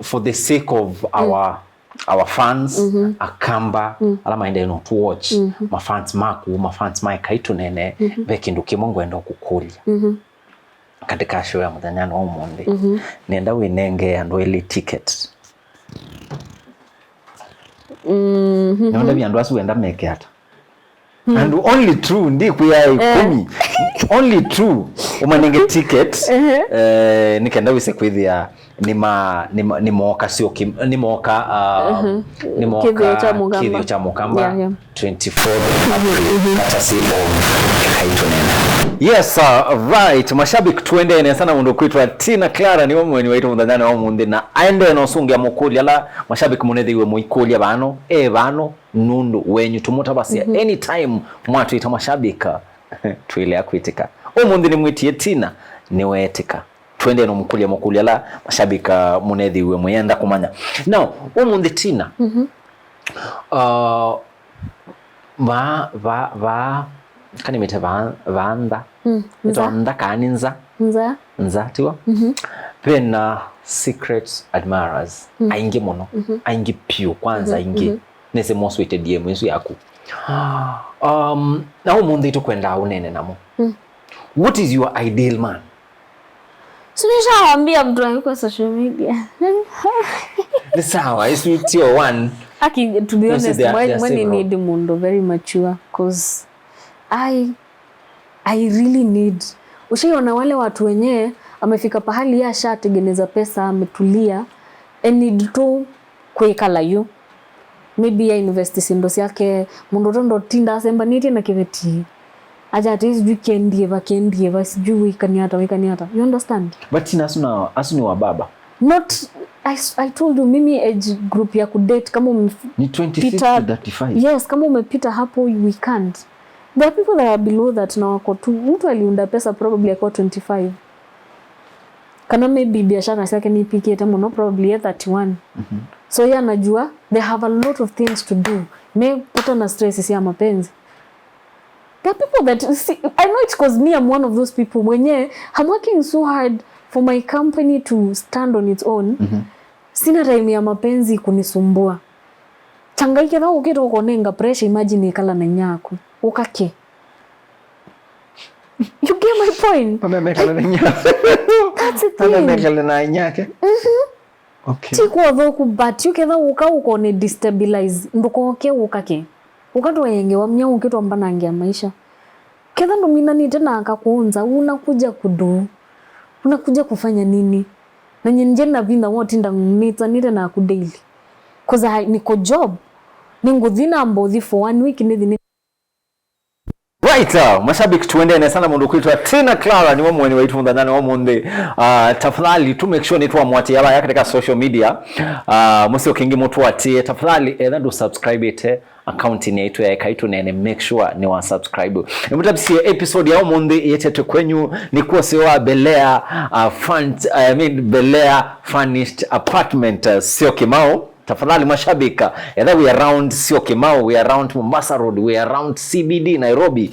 for the sake of our fans akamba ala maende no to watch, mafans maku, mafans mai kaitu nene, be kindu kimwe ngwenda kukulia katika show ya muthenya wa umuthi, nenda winenge andu eli ticket. Nonda bia andu asu wenda meke ata and only true ndi kuya 10 only true umanenge ticket, nikenda wise kwithia nima nimoka sio kim nimoka nimoka Kithio cha Mukamba. Kithio cha Mukamba, 24th April, courtesy of Kaitu Nene. Yes, right. Mashabiki, tuendene sana mundu kwitwa Tina Clara niwe mweni waitu muthanyani wa munthi na aende nosungia mukuli ala mashabiki munethiiwe muikulia bano e bano nundu wenyu tumutabasia anytime mwatwita mashabika twile akwitika. Umuthi ni mwitie Tina niwetika twende no mukulia mukulia la mashabika munethiwe muyenda kumanya. Now umuthi Tina, va va va kanimite va vanda Nza. nda kani nza. Nza. Nza tiwa pena secret admirers aingi muno, aingi piu kwanza, aingi nese moswite DM isu yaku na umuthi tukwenda unene namo. What is your ideal man? Sinishawambia mtu hayuko social media. Ni sawa, isu tio one. Aki, to be No, see, honest, there are when you several. need mundo very mature, 'cause I really need. Ushaiona wale watu wenyewe amefika pahali yeye ashatengeneza pesa, ametulia and need tu kuikala yu maybe ya invest sindo syake mundu tondo tinda asemba nitie na kiveti aja ati sijui kendieva kendieva sijui wikaniata wikaniata, you understand? But Tina, asuna wa baba. Not I told you, mimi age group ya kudate kama Ni 26 umepita to 35. Yes, kama umepita hapo we can't. There are people that are below that na wako tu, mtu aliunda pesa probably akiwa 25, kana maybe biashara yake ni pikie muno probably at 31. So yeye anajua they have a lot of things to do, may pata na stress si ya mapenzi. There are people that see, I know it's 'cause me, I'm one of those people mwenye I'm working so hard for my company to stand on its own. Sina time ya mapenzi kunisumbua. Changaike tha ukita ukonenga pressure, imagine ikala na nyako ukake. You get my point? That's the thing. Na nyake. Okay. Ti kuothoku, but uketha uka ukone destabilize ndukoke ukake ukatwenge wamnya ukitwa mbanangia maisha ketha nduminanite na akakuunza, unakuja kudu, unakuja kufanya nini? Na nyenje na vinda wotinda nitsa nite na aku daily, 'cause I niko job ninguthina mbothi for one week nithi. Right, mashabiki tuendene sana mundu kwitwa Tina Clara ni wamweni waitu muthanani wa munthi. Tafadhali tu make sure ni twamwatia baya katika social media. Musio kingi mutwatie tafadhali, etha ndu subscribe ite account ni yetu ya kaitu nene, make sure ni wa subscribe. Nimutapsie episode ya munthi yetete kwenyu ni kuwa sio wa Belea front, I mean Belea furnished apartment, sio Kimao. Tafadhali mashabika, either we are around sio Kimao, we are around Mombasa Road, we are around CBD Nairobi.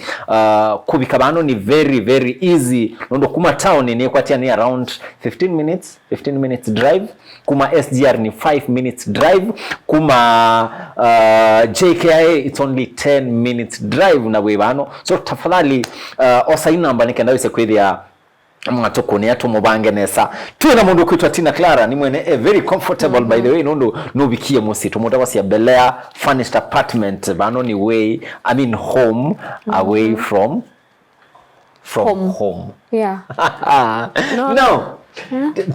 Kubika bano ni very very easy nondo kuma town ni kwatia ni around 15 minutes, 15 minutes drive. Kuma SGR ni 5 minutes drive. Kuma JKIA it's only 10 minutes drive na we bano. So tafadhali, osa inamba nikenda wise kwithia mwatukuni atumubange nesa twina mundu kwitwa Tina Clara ni mwene very comfortable. By the way, nundu nubikie musi tumutawasia Belea furnished apartment bano ni way, I mean home away from Home. Home. Yeah. No, No.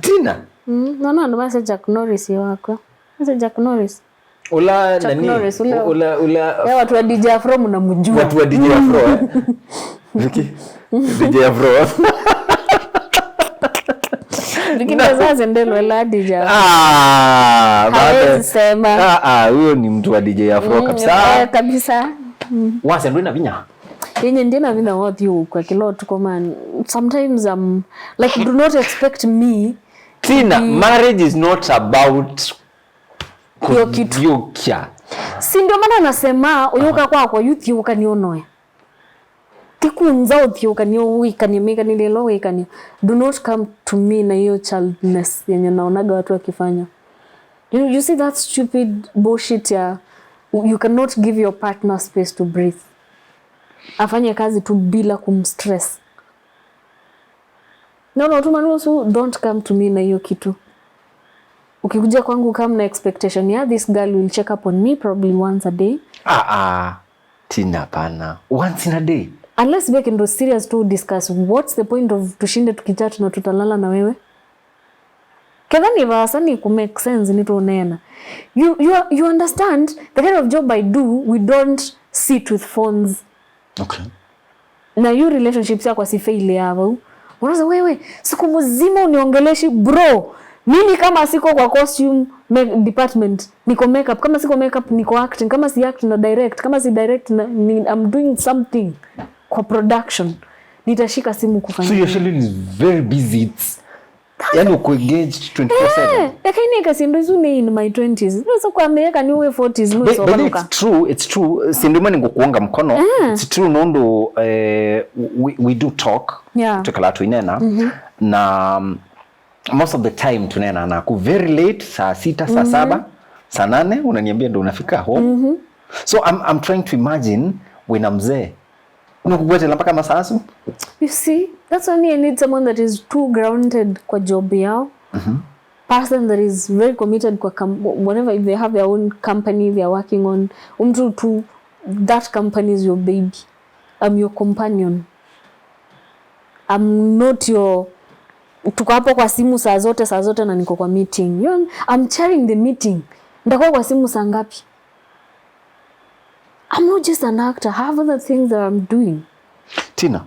Tina. No, no, basi Jack Norris wakwa. Basi Jack Norris. Ula Chuck nani? Norris, ule- ula Ya watu wa DJ Afro mnamjua. Watu wa DJ Afro, eh? Vicky DJ Afro. Lakini sasa ndelo la DJ Afro. Ah, Hawezi sema. Ah, ah, huyo ni mtu wa DJ Afro kabisa. Eh, kabisa. Wase ndo vinya. Yenye ndina vina what you kwa kilo tuko man. Sometimes like, do not expect me Tina, marriage is not about Hiyo kitu. kuthiukia. Si ndio maana nasema uyuka kwakwa yuthiuka nionoya tikunza uthiuka nio wikanie mikanililo wikanie. Do not come to me na hiyo childness yenye naonaga watu wakifanya. You see that stupid bullshit ya you cannot give your partner space to breathe, afanye kazi tu bila kumstress. No, tumanusu, don't come to me na hiyo kitu. Ukikuja kwangu, come na expectation, yeah, this girl will check up on me probably once a day. Ah, ah. Tina, pana. Once in a day. Unless we can do serious to discuss what's the point of tushinde tukichat na tutalala na wewe kethani vaasa ku make sense nitunena. You understand the kind of job I do, we don't sit with phones. Na hiyo relationships yako sifaili hapo, unaanza wewe siku mzima uniongeleshi. Bro, mimi kama siko kwa costume department niko makeup, kama siko makeup niko acting, kama si act na direct, kama si direct na, ni, I'm doing something kwa production. Nitashika simu kufanya So your schedule is very busy. It's yani uko engaged 24/7. Eh, lakini kasindu isu ni in my 20s noso kwameka ni uwe 40s But nuso it's true, it's true. Sinduma ningukuunga mkono. It's true nondu we do talk. Yeah. Tukala tuinena. Na most of the time tunena na ku very late saa 6, saa 7, saa 8 unaniambia ndo unafika home. So I'm trying to imagine when I'm mzee. Unakugwetela mpaka masasu? You see, that's why me I need someone that is too grounded kwa job yao. Person that is very committed kwa whatever, if they have their own company they are working on. Umtu tu, that company is your baby. I'm your companion. I'm not your tuko hapo kwa simu saa zote na niko kwa meeting. You know, I'm chairing the meeting. Nitakuwa kwa simu saa ngapi? I'm not just an actor. I have other things that I'm doing. Tina.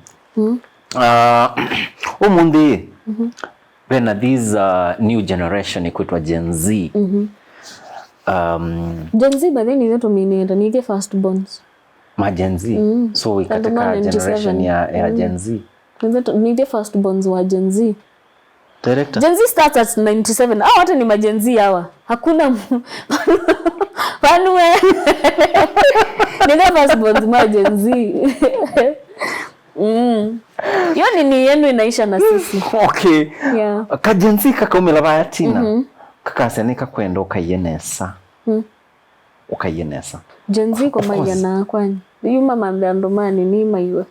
Umundi bena this new generation ikwitwa Gen Z. Gen Z by then ni tumineta ni first borns. Ma Gen Z. So we katika 97. generation ya Gen Z. Ni first borns wa Gen Z. Director. Gen Z starts at 97. Hao wote ni ma Gen Z hawa. Hakuna panwe. Ni first borns ma Gen Z. Hiyo nini yenu inaisha na sisi. Okay. Yeah. Ka Gen Z kakaumila vaya Tina. Kakasene kakwenda ukayenesa. Ukayenesa. Gen Z kwa mayana kwani. Yu mama the andomani ni maiwe.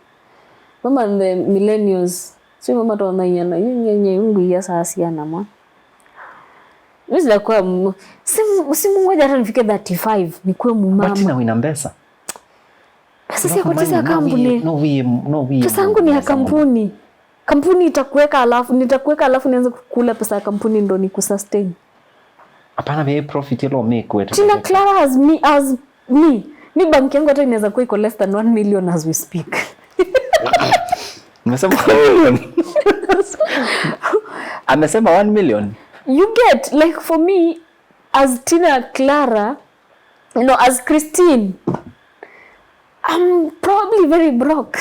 Mama the millennials. Si mama to mayana yu nyenye ungu ya sasiana mwa. Mimi kwa simu ngoja hata nifike 35 nikuwe mumama. But Tina wina mbesa. Pesa si ya kutisa kampuni. No we. Pesa yangu ni ya kampuni. Kampuni itakuweka alafu nitakuweka alafu nianze kukula pesa ya kampuni ndo ni kusustain. Hapana be profit ilo make wetu. Tina Clara has me as me. Mi bank yangu hata inaweza kuwa iko less than 1 million as we speak. Nimesema 1 million. Amesema 1 million. You get, like for me as Tina Clara, no, as Christine, I'm probably very broke.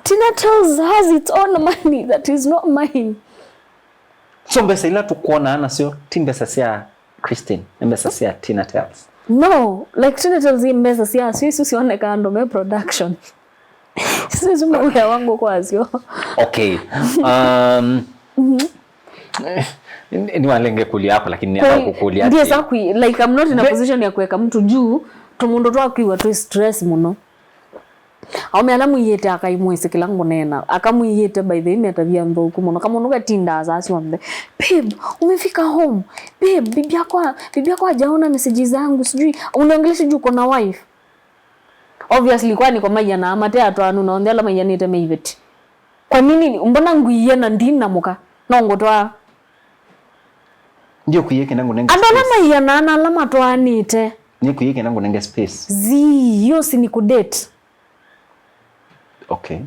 Tina Tells has its own money that is not mine. So mbesa ila tukuona ana sio ti mbesa sia Christine, mbesa sia Tina Tells. No, like Tina Tells hii mbesa sia sisi usione kando me production. Sisi uya wangu kwa sio. Okay. Ni walenge kulia hapo lakini hapo kulia. Ndio sasa like I'm not in a position ya kuweka mtu juu tumundo twakiwa tu stress muno. Aume alamu yete akaimwese kilango nena akamwiyete by the way atabia mboku muno kama unuka tinda asasi wambe babe umefika home babe bibi yako hajaona message zangu sijui unaongelesha juu uko na wife obviously kwani kwa maija amate atwanu na ondela maija nite meiveti kwa nini mbona nguiye na ndina muka nongo twa ndio kuyeke nangu nenge andala maija na alama twanite ndio kuyeke nangu nenge space zi yo si ni kudate. Okay.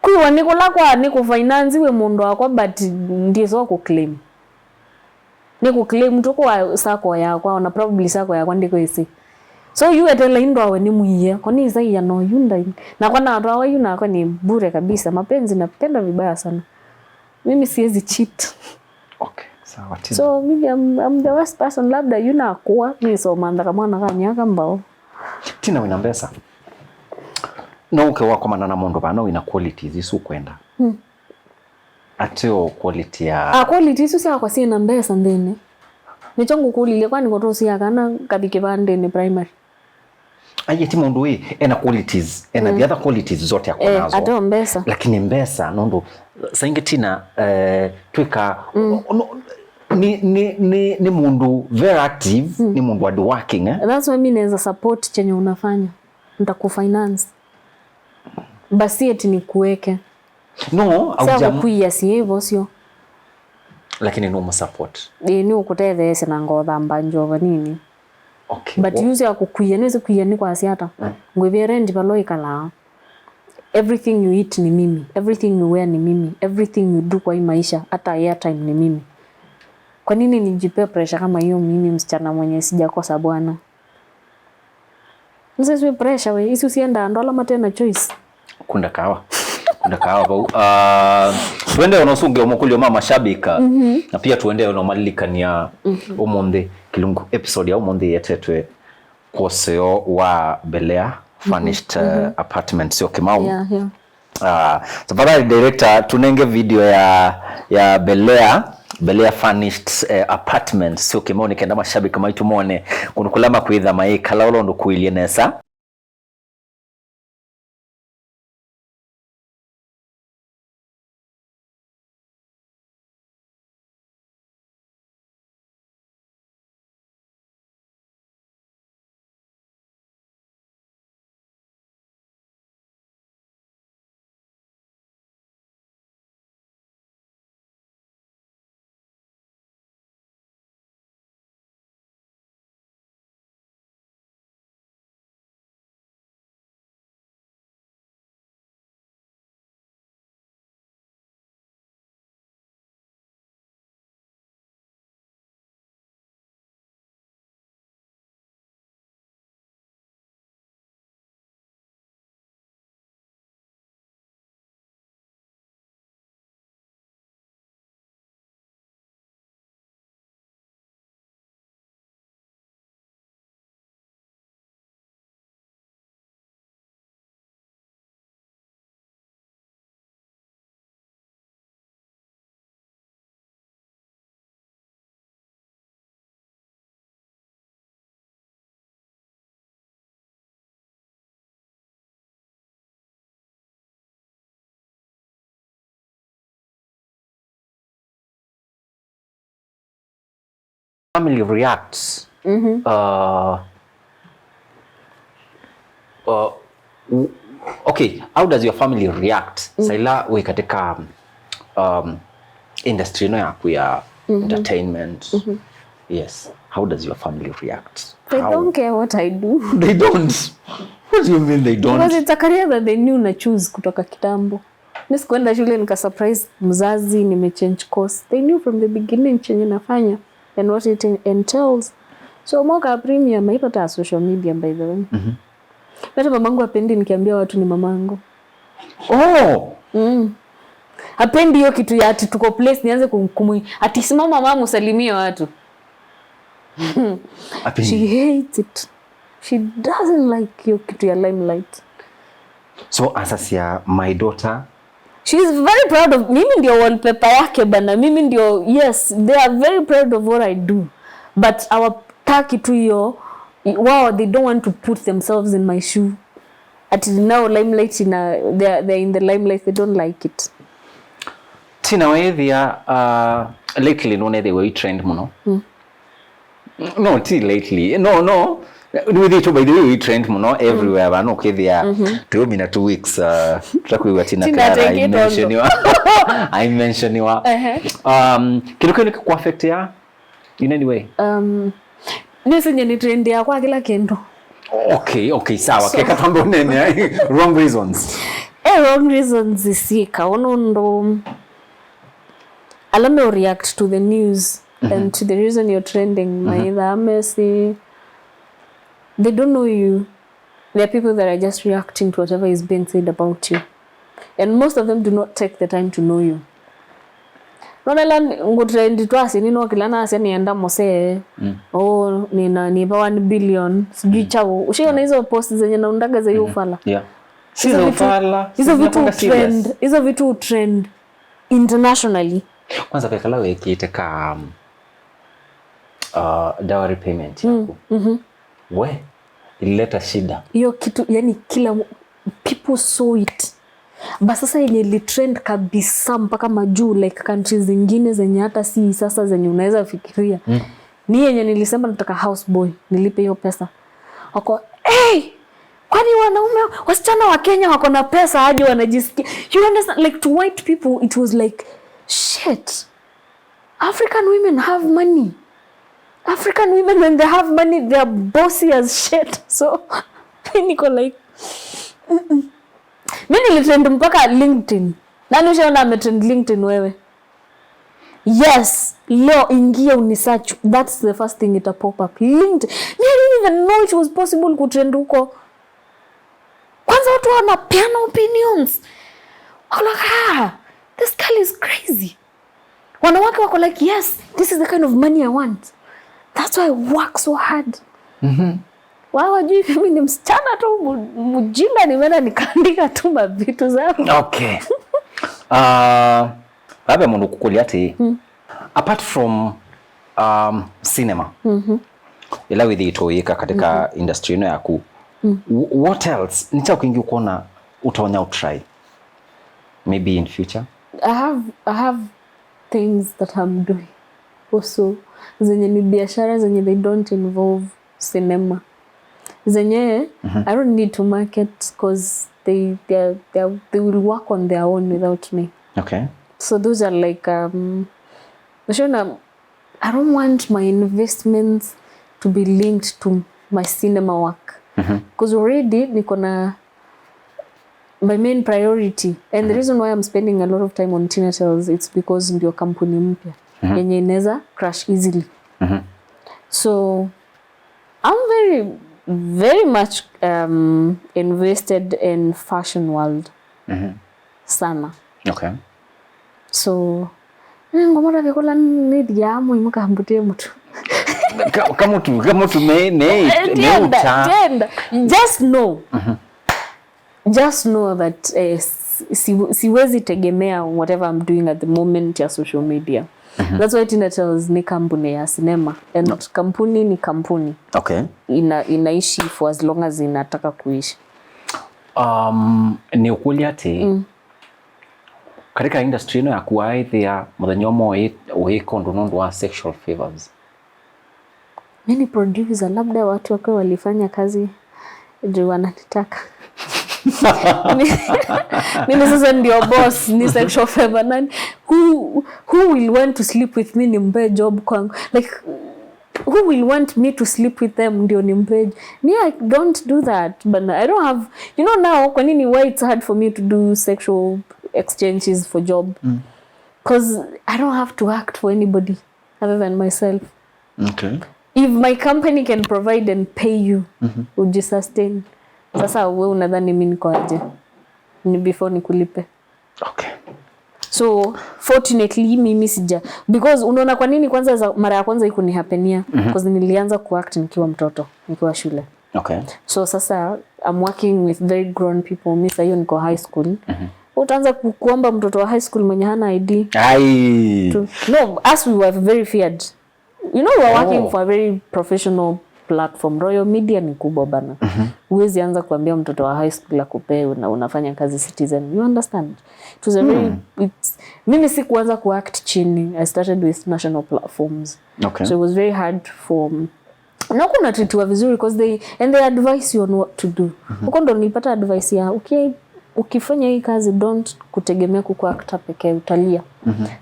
Kuiwa niko lakwa niko finance we mundu wakwa but ndiye so ku claim. Niko claim tuko wa sako yakwa na probably sako yakwa ndiko isi. So you etela indo awe ni muiye kwani isa ya no yunda na kwa na awa yuna kwa ni bure kabisa mapenzi napenda vibaya sana. Mimi siwezi cheat. Okay. Sawa tena. So mimi I'm the worst person labda yuna akuwa mimi so manda kama na kanyaka mbao. Tina wina mbesa. No uke wako manana mundu bana wina qualities isu kwenda. Ateo quality ya quality isu sia kwa sina mbesa ndene. Nichongu kulile kwani kotosi akana kabike bandene primary. Aye ti mundu we ena qualities ena the other qualities zote yako nazo. Ateo mbesa. Lakini mbesa nondo sainge Tina twika no, ni mundu very active, ni mundu hard working eh. That's why mimi naweza support chenye unafanya. Nitakufinance. Basi eti nikuweke. No, auja kuya si hivyo sio. Lakini no support. Ni ukutethese na ngotha mbanjova nini. Okay. But use ya kukuya niweze kuya ni kwa asiata. Ngwebia rent balo ikala. Everything you eat ni mimi, everything you wear ni mimi, everything you do kwa hii maisha hata airtime ni mimi. Kwa nini nijipe pressure kama hiyo mimi msichana mwenye sijakosa bwana? Msisiwe pressure we, isi usienda ndo alama tena choice. Kunda kawa. Kunda kawa pau. Tuende onosunge omukulio mama shabika. Na pia tuende onomalilikania umuthi kilungu episode ya umuthi yetetwe kwoseo wa Belea furnished apartment sio Kimau. Yeah. Tafadhali director tunenge video ya Belea furnished apartment sio Kimau nikenda mashabiki maitu mone kunukulama kwitha mai kala ulondo kuilie nesa. Family reacts. Okay, how does your family react? Saila we katika industry no yaku ya entertainment. Yes. How does your family react? They How? don't care what I do. They don't. What do you mean they don't? Because it's a career that they knew na choose kutoka kitambo. Mi sikuenda shule nika surprise mzazi nimechange course. They knew from the beginning chenye nafanya and what it entails. So moka premium haipata social media by the way. Hata mamangu hapendi nikiambia watu ni mamangu. Oh. Hapendi hiyo kitu ya ati tuko place nianze ati simama mama usalimie watu. Hapendi. She hates it. She doesn't like hiyo kitu ya limelight. So asas ya my daughter, She is very proud of mimi ndio wallpaper yake bana. Mimi ndio, yes, they are very proud of what I do. But hawataki tu hiyo, wow, they don't want to put themselves in my shoe. At now limelight ina, they're in the limelight, they don't like it. Tina wethia lately no they were trend muno. No, ti lately. No. Niwithitwo by the way we trend muno everywhere bana ukithia tuomi na 2 weeks tutakuiwa Tina Tina Clara take it I mentioniwa. Kindu kiu nikiku affect ya in any way? Nisinye ni trend ya kwa kila kindu. Okay, sawa. Keka twambe unene wrong reasons. Wrong reasons isika onondo alame react to the news and to the reason you're trending. Maitha Messi, they don't know you. There are people that are just reacting to whatever is being said about you, and most of them do not take the time to know you. Nonela ngutrend twasi nino kilana ase nienda mose. Oh, nina nipa 1 billion sijui chao. Ushaona hizo posts zenye naundaga za hiyo ufala? Yeah. Hizo vitu trend, hizo vitu trend internationally. Kwanza pekala wekiite ka dowry payment yako. We ilileta shida. Hiyo kitu yani kila people saw it. But sasa yenye ili trend kabisa mpaka majuu like countries zingine zenye hata si sasa zenye unaweza fikiria. Ni yenye nilisema nataka house boy nilipe hiyo pesa. Wako hey, kwani wanaume wasichana wa Kenya wako na pesa aje wanajisikia? You understand, like to white people it was like shit. African women have money. African women when they have money they are bossy as shit. So niko like mimi nilitrend mpaka LinkedIn. Nani ushaona ametrend LinkedIn wewe? Yes, leo ingia unisearch. That's the first thing ita pop up. LinkedIn. Me, I didn't even know it was possible kutrend huko. Kwanza Kwanza watu wanapeana opinions, wako like, "Ah, this girl is crazy." Wanawake wako like, "Yes, this is the kind of money I want. That's why I work so hard." Wao wajui mimi ni msichana tu mjinga, nimeenda nikaandika tu mavitu zangu. Okay. Labda mundu kukulia ati apart from cinema ila withitoika katika industry ino yaku, what else nicha kwingi ukuona utaonya utry maybe in future? I have things that I'm doing also zenye ni biashara zenye they don't involve cinema, zenye I don't need to market because they will work on their own without me. So those are like Shona, I don't want my investments to be linked to my cinema work because already niko na my main priority, and the reason why I'm spending a lot of time on Tina Tells, it's because ndio kampuni mpya yenye inaweza crash easily. So I'm very, very much invested in fashion world sana. So ngomora vyakula nithia muimu kambutie mutu. Kamutu me me Tienda, meuta. Tienda. Just know that siwezi tegemea whatever I'm doing at the moment ya social media. That's why Tina Tells ni kampuni ya cinema and kampuni ni kampuni. Inaishi for as long as inataka kuishi. Ni ukweli ati katika industry ino yaku waithia muthenya umwe wika undu nundu wa sexual favors? Mi ni producer, labda watu wakiwa walifanya kazi juu wananitaka. Mimi sasa ndio boss, ni sexual favor nani? Who will want to sleep with me nimpe job kwangu? Like, who will want me to sleep with them ndio nimpe? Me, I don't do that, but I don't have, you know, now kwa nini, why it's hard for me to do sexual exchanges for job, because I don't have to act for anybody other than myself. If my company can provide and pay you, ujisustain, sasa we unadhani mi niko aje ni before nikulipe? So fortunately mimi sija, because unaona kwa nini kwanza mara ya kwanza ikunihappenia, because nilianza kuact nikiwa mtoto, nikiwa shule. So sasa I'm working with very grown people. Mi sahiyo niko high school. Utaanza kuomba mtoto wa high school mwenye hana ID Ai. No, us, we were very feared. You know, we were working for a very professional platform. Royal Media ni kubwa bana. Huwezi anza kuambia mtoto wa high school akupee unafanya kazi Citizen. You understand? It was a very it's, mimi si kuanza kuact chini. I started with national platforms. So it was very hard for na huku unatreatiwa vizuri because they advise you on what to do. Huko ndo nilipata advice ya okay, ukifanya hii kazi, don't kutegemea kukuwa actor pekee, utalia.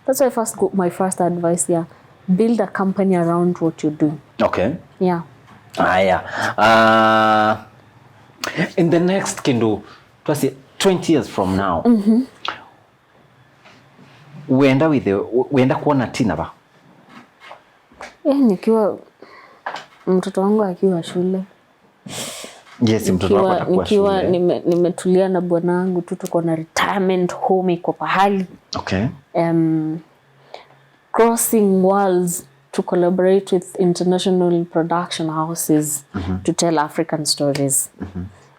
That's why I first got my first advice ya build a company around what you do. Yeah. Aya. In the next kindu twasi 20 years from now, wenda with the, wenda kuona Tina ba? Eh, nikiwa mtoto wangu akiwa shule. Yes, mtoto wako Nikiwa, atakuwa nikiwa shule. Nimetulia na bwana wangu tu, tuko na retirement home iko pahali, crossing worlds to collaborate with international production houses to tell African stories.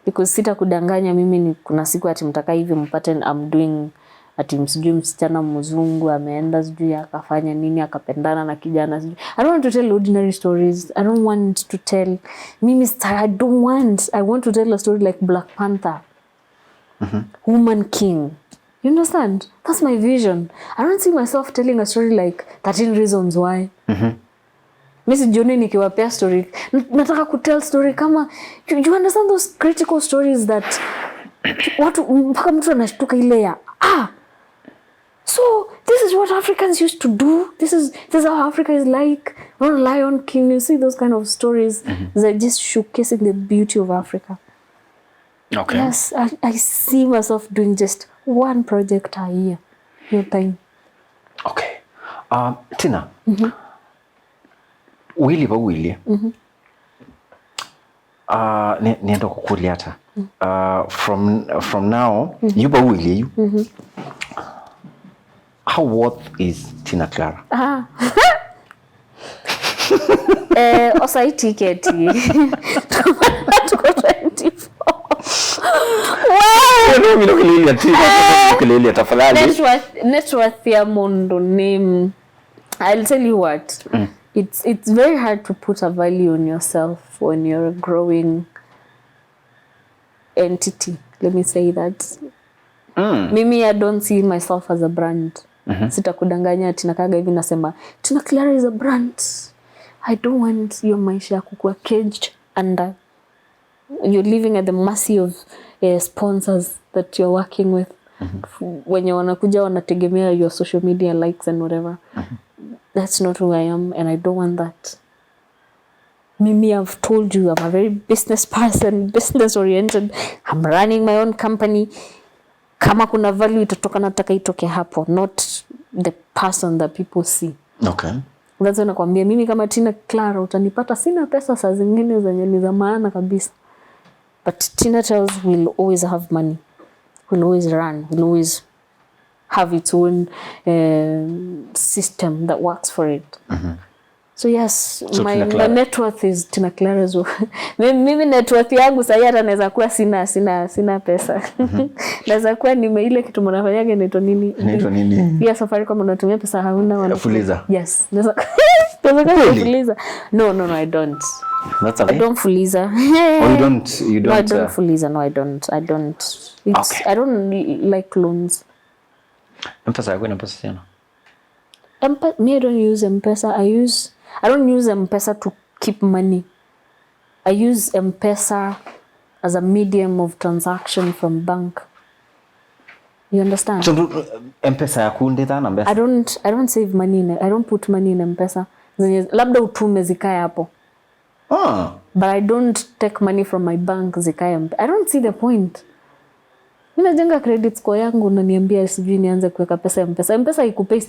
Because sita kudanganya, mimi ni kuna siku ati mtaka hivi mpate I'm doing ati sijui msichana mzungu ameenda sijui akafanya nini, akapendana na kijana sijui. I don't want to tell ordinary stories. I don't want to tell, mimi I don't want, I want to tell a story like Black Panther, Woman King. You understand? That's my vision. I don't see myself telling a story like 13 Reasons Why. Mi sijioni nikiwapea story. Nataka kutell story kama you understand those critical stories that watu mpaka mtu anashtuka ile ya, "Ah, so this is what Africans used to do. This is how Africa is like." On Lion King, you see those kind of stories that just showcasing the beauty of Africa. Yes, I see myself doing just one project a year. Your time. Okay. Tina. Wili ba wili. Nienda kukulia hata. From now, you will you. How worth is Tina Clara? Osai ticket. Tuko 24. Wow. Mimi nokililia Tina, nokililia tafadhali. Net worth ya mundu ni, I'll tell you what. It's very hard to put a value on yourself when you're a growing entity. Let me say that. Mimi, I don't see myself as a brand. Sitakudanganya ati nakaga hivi nasema Tina Clara is a brand. I don't want your maisha ya kukuwa caged under, you're living at the mercy of sponsors that you're working with, wenye wanakuja wanategemea your social media likes and whatever. That's not who I am and I don't want that. Mimi, I've told you I'm a very business person, business oriented. I'm running my own company. Kama kuna value itatoka, nataka itoke hapo, not the person that people see. That's why nakwambia mimi kama Tina Clara utanipata sina pesa saa zingine zenye ni za maana kabisa, but Tina Tells will always have money, will always run, will always have its own system that works for it. So yes, So my, Tina my Clara. Net worth is Tina Clara's. Mimi net worth yangu sahii hata naweza kuwa sina pesa. Naweza kuwa nime ile kitu mnafanyaga inaitwa nini? Inaitwa nini? Ya Safaricom, unatumia pesa hauna Fuliza. Yes. Naweza kuwa Kweli? Fuliza. No, no, no, I don't. That's a I don't fuliza. Oh, you don't you No, I don't, don't fuliza. No, I don't. I don't. It's, Okay. I don't like loans. M-Pesa yako ina pesa sana. Me, I don't use M-Pesa. I don't use M-Pesa to keep money. I use M-Pesa as a medium of transaction from bank. You understand? So M-Pesa yaku ndithana I mbeca. don't save money in, I don't put money in M-Pesa. Zenye labda utume zikae hapo. Ah. But I don't take money from my bank zikae I don't see the point. Mimi najenga credit score yangu, unaniambia sijui nianze kuweka pesa ya M-Pesa. M-Pesa ikupei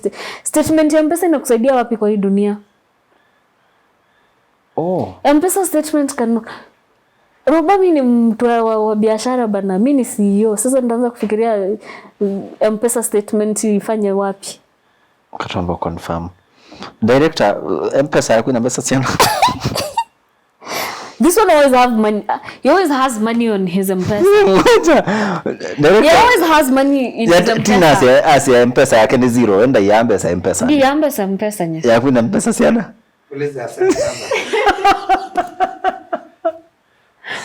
statement ya M-Pesa inakusaidia wapi kwa hii dunia? Oh. M-Pesa statement can. Roba, mi ni mtu wa biashara bana, mi ni CEO. Sasa nitaanza kufikiria M-Pesa statement ifanye wapi? Katombo confirm. Director, M-Pesa yako ina pesa sana. This one always have money. He always has money on his M-Pesa. Ngoja. He Director. always has money in Ya, his Tina M-Pesa. asia M-Pesa yake ni zero. Enda ya M-Pesa M-Pesa. Ndi yamba M-Pesa nya. Yako ina M-Pesa sana. Uliza asante sana.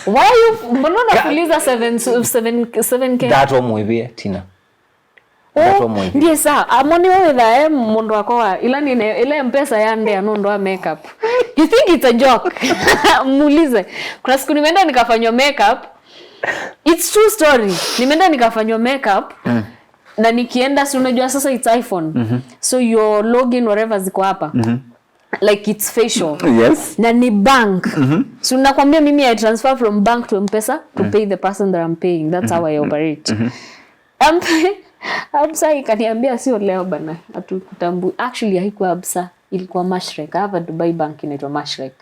Why you, mbona unafuliza 7 7 7K? That omwibie Tina. That Oh, omwibie. ndiye saa amoni wewe tha mundu wakwa ila nine ile mpesa yande anondo wa makeup. You think it's a joke? Muulize. Kuna siku nimeenda nikafanywa makeup. It's true story. Nimeenda nikafanywa makeup. Na nikienda, si unajua sasa it's iPhone. So your login, whatever, ziko hapa. Like it's facial. Na ni bank. So nakwambia mimi I transfer from bank to M-Pesa to pay the person that I'm paying. That's how I operate. Absa ikaniambia sio leo bana, hatukutambui. Actually haikuwa Absa, ilikuwa Mashrek. I have a Dubai bank inaitwa Mashrek.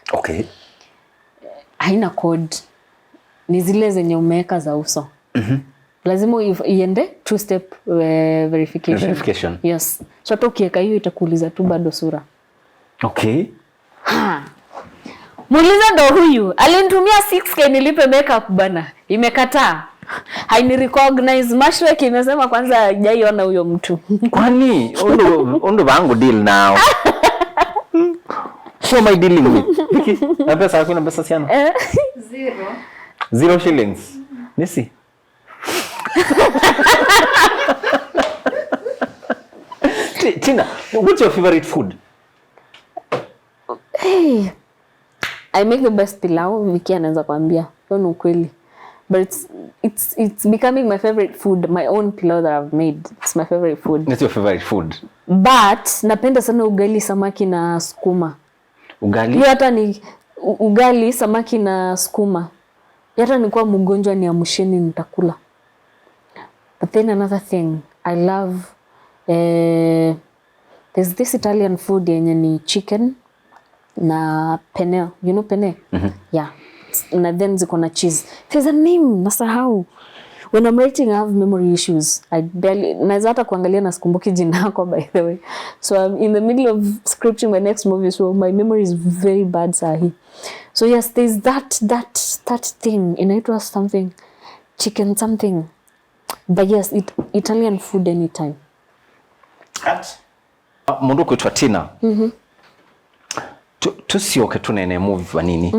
Haina code, ni zile zenye umeweka za uso. Lazima iende two step verification. Verification. Yes. So hata ukiweka hiyo itakuuliza tu bado sura. Ha. Muulize ndo huyu alinitumia 6K nilipe makeup bana, imekataa, haini recognize. Mashrek imesema kwanza hajaiona huyo mtu. Kwani undu vangu deal now. Who am I dealing with? Vicky, M-Pesa yako ina pesa sana. Zero. 0 shillings. Nisi. Tina, what's your favorite food? Hey, I make the best pilau, Vicky anaweza kwambia. Hiyo ni ukweli. But it's becoming my favorite food, my own pilau that I've made. It's my favorite food. What's your favorite food? But napenda sana ugali samaki na sukuma. Ugali? Hiyo hata ni ugali samaki na sukuma. Hiyo hata nikuwa mgonjwa niamsheni nitakula. But then another thing I love, there's this Italian food yenye ni chicken na penne. You know penne? Yeah. Na then ziko na cheese. There's a name, nasahau. When I'm writing, I have memory issues. I barely, naweza hata kuangalia na sikumbuki jina yako, by the way. So I'm in the middle of scripting my next movie, so my memory is very bad sahi. So yes, there's that thing inaitwa something chicken something. But yes, Italian food anytime. Mundu kwitwa Tina, tusioke tunene movie vanini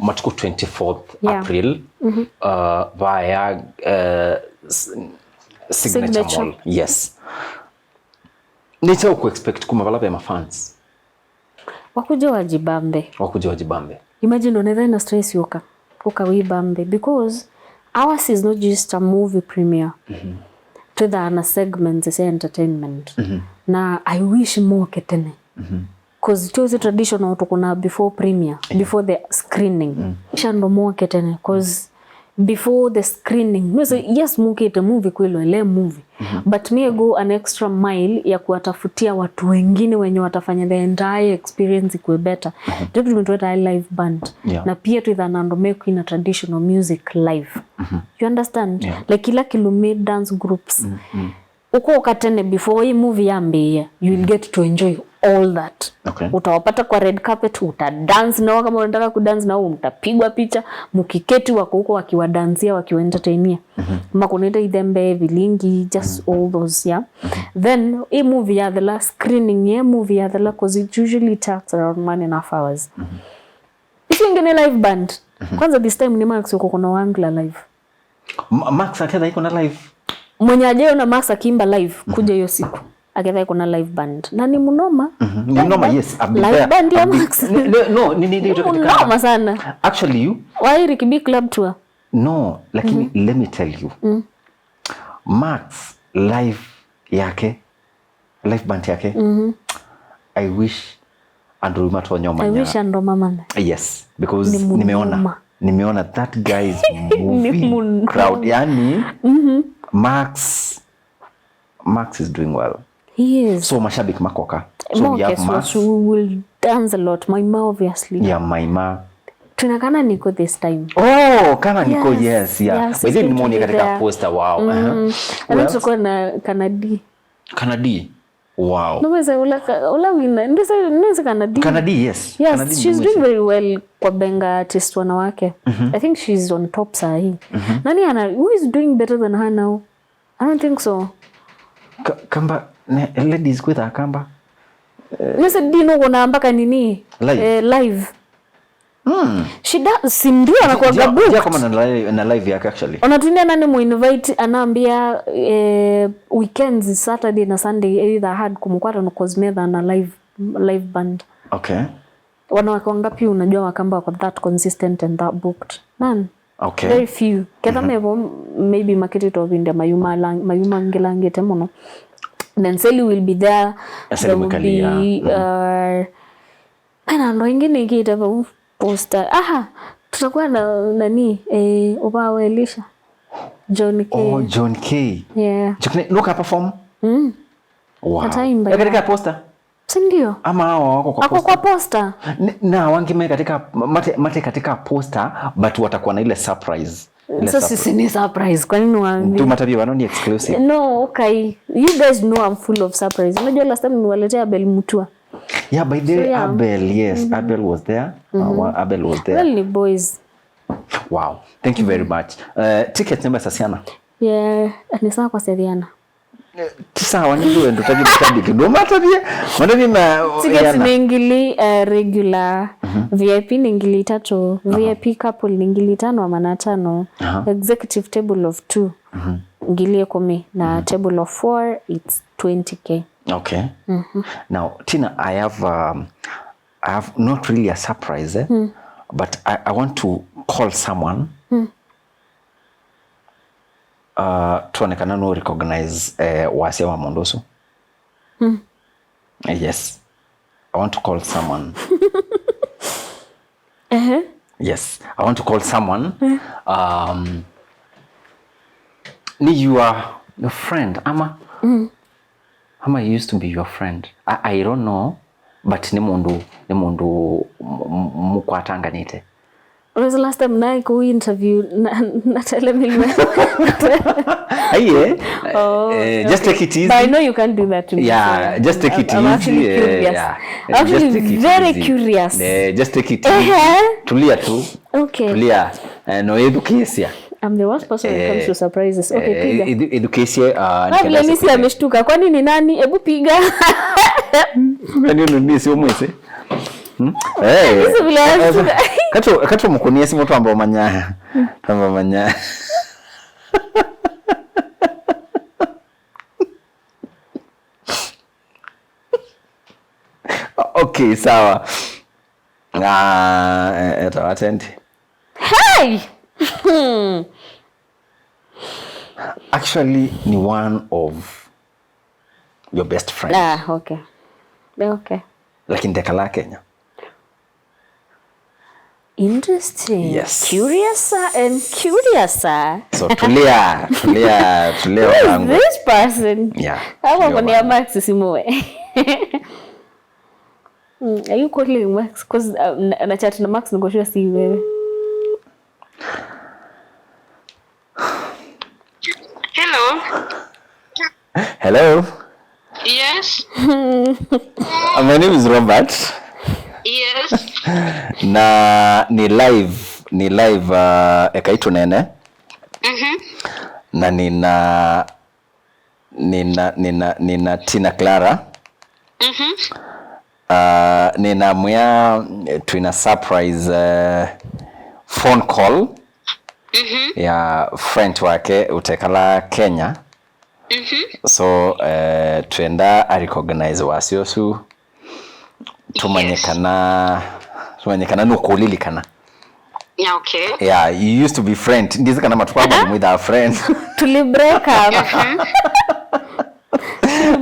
matuku 24th April via Signature Signature. Mall. Yes, nicha ku expect kuma vala vya fans? Wakuja wajibambe. Wakuja wajibambe. Imagine unaweza na stress yoka ukawibambe, because ours is not just a movie premiere. Twitha na segments cia entertainment na I wish moke tene, cause tuzi traditional tukuna before premiere, before the screening shando moke tene, cause before the screening no, yes, mukite movie kwilo ile movie, but me go an extra mile ya kuwatafutia watu wengine wenye watafanya the entire experience ikuwe better. Ndio tumetueta live band na pia twitha make ina traditional music live, you understand? Yeah. Like kila kilume dance groups uko ukatene before hii movie yambia, you will get to enjoy all that. Utawapata kwa red carpet, utadance nao kama unataka kudance nao, mtapigwa picha mukiketi, wako huko wakiwadansia, wakiwaentertainia, makuneta ithembe vilingi, just all those. Yeah, then hii movie ya the last screening ye movie ya the last, cause it usually takes around 1.5 hours. Isi ingine live band kwanza, this time ni Max uko kuna Wangla live. Max aketha iko na live? Mwenye ajaona Max akiimba live, kuja hiyo siku, aketha iko na live band na ni mnoma. Ni mnoma, yes. I've been Live there. band ya Max. No, ni Mnoma sana. Actually you Why Ricky Club Tour? No, lakini let me tell you, Max live yake, live band yake, I wish Andrew Matonyo I manya. wish ando mama. Yes, because Ni munoma. nimeona that guy is moving Munoma. crowd, yani Max is doing well. He is. So mashabiki makoka, so we More have guess Max. what, we will dance a lot. Maima, obviously. Yeah, Maima. Tunakana niko this time. Oh, kana niko, Yes, yes, yeah. yes, By the way, it's going to nimeona be katika there. poster. Wow. And Who then else? tuko na Kanadi. Kanadi, wow. Nomese ula wina. Ndise Kanadi. Kanadi, yes. Yes, Kanadi she's ni doing very well kwa benga artist wanawake. I think she's on top sahi. Nani ana, who is doing better than her now? I don't think so. Kamba ladies kwitha kamba. Nise dino kuna mpaka nini? Live. Eh, live. She does, si ndio anakuwaga booked. Jia kama na live yake actually. Unatumia nani muinvite, anaambia weekends, Saturday na Sunday, either hard kumkwata no cause na live band. Wanawake wangapi unajua wakamba wako that consistent and that booked? None. Very few. Ketha mevo maybe marketed of India mayuma lang, mayuma ngilangite muno. Then Sally will be there. Sally There will Mwikali, be ana ndo ingine ikiita pa poster. Aha, tutakuwa na nani, Obawa Elisha. John K. Oh, John K. Yeah. John K. Nuka perform. Wow. Ataimba, Ya katika poster Si ndio? Ama hao wako kwa Ako poster? kwa poster. Na wangime katika mate katika poster, but watakuwa na ile surprise. Ile So surprise. sisi ni surprise. Kwa nini waambie? Tu matabia wanoni exclusive. No, okay. You guys know I'm full of surprise. Unajua last time niwaletea Abel Mutua. Yeah, by the way, So, yeah. Abel, yes, Abel was there. Abel was there. Well, ni boys. Wow. Thank you very much. Tickets namba sasiana. Yeah, ni sawa kwa Sethiana. Tisa wani ndo taji mashabiki. Ndo matabia. Matabia ma Tickets yana. ni ngili regular, VIP ni 3,000, VIP couple ni 5,500, executive table of 2 10,000 na table of 4 it's 20K. Okay. Now, Tina, I have not really a surprise, eh? But I want to call someone. Tuonekana no recognize wasia wa Mondoso. Yes. I want to call someone. Yes, I want to call someone. Ni your friend, ama ama used to be your friend. I don't know, but ni mundu mukwatanganite. When was the last time na ku interview na tell me? Aiye. Oh, Just take it easy. But I know you can't do that to me. Yeah, so just take it I'm easy. actually curious. Yeah. I'm actually Just take it very easy. curious. Just take it easy. Tulia tu. Okay. Tulia. No edukesia. I'm the worst person when it comes to surprises. Okay, piga. Edukesia. Ah, vile Nisi ameshtuka. Kwani ni nani? Hebu piga. Nani ndo Nisi omwese? Eh. Nisi vile ameshtuka. Kato mukunie simu twamba omanya. Twamba omanya. Okay, sawa. Attend. Hey! Actually, ni one of your best friends. Ah, okay. Okay. Lakini tekala Kenya. Interesting. Yes. Curiouser and curiouser. So tulia, tulia, tulia. Who is this person? Yeah. Hapo kwa ni Max simuwe. Are you calling Max? Because na chat na Max niko sure si wewe. Hello. Hello. Yes. My name is Robert. Yes. Na ni live ekaitu nene. Na nina Tina Clara. Nina mwia twina surprise phone call ya friend wake utekala Kenya. So twenda a recognize wasiosu tumanyekana nukulilikana. Yeah, okay. Yeah, you used to be friend. Ndizikana matukwaba with our friend. Tuli break up.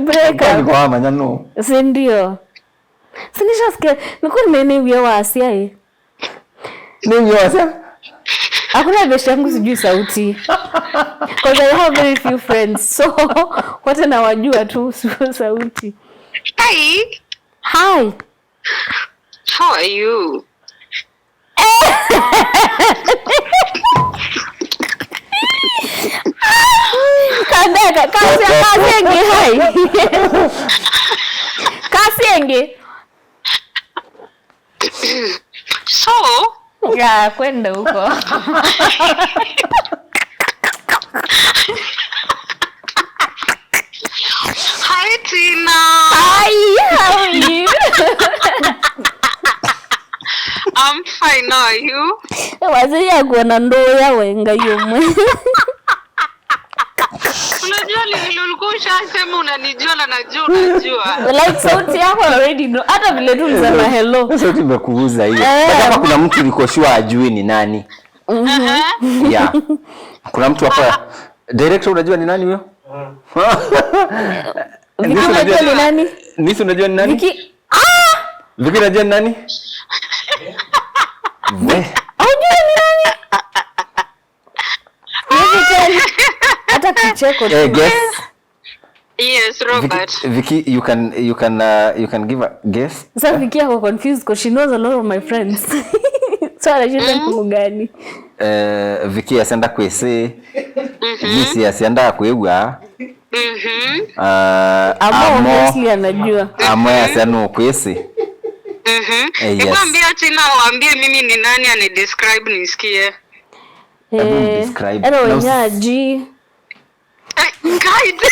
Break up. Kwa manya no. Si ndio. Sinishasikia nilikuwa nimeniwia wasia eh. Nini wasia? Hakuna best yangu sijui sauti. Because I have very few friends. So wote nawajua tu sauti. Hi. Hi. How are you? Kandeka, kasenge hi. Kasenge. So, ya kwenda huko. Hi Tina. Hi, how are you? I'm fine, how are you? Waziri ya kuona ndoo ya wenga yomwe. Unajua ni ulikuwa ushasema unanijua na najua unajua. Like sauti yako already no. Hata vile tu nisema hello. Sauti imekuuza hiyo. Kama kuna mtu yuko sure ajui ni nani. Yeah. Kuna mtu hapa director unajua ni nani huyo? Viki unajua ni nani? Nisi unajua ni nani? Viki. Viki unajua ni nani? We. Unajua ni nani? Viki hata kicheko tu. Guess. Yes, Robert. Viki, you can give a guess. Sasa Viki ako confused because she knows a lot of my friends. So anashinda mgani. Viki asenda kwese. Nisi asenda kwegwa. Amo obviously anajua. Amo asenda kwese. Yes. Nikwambia Tina waambie mimi ni nani ani describe nisikie. Describe. Ero wenyaji. Guide.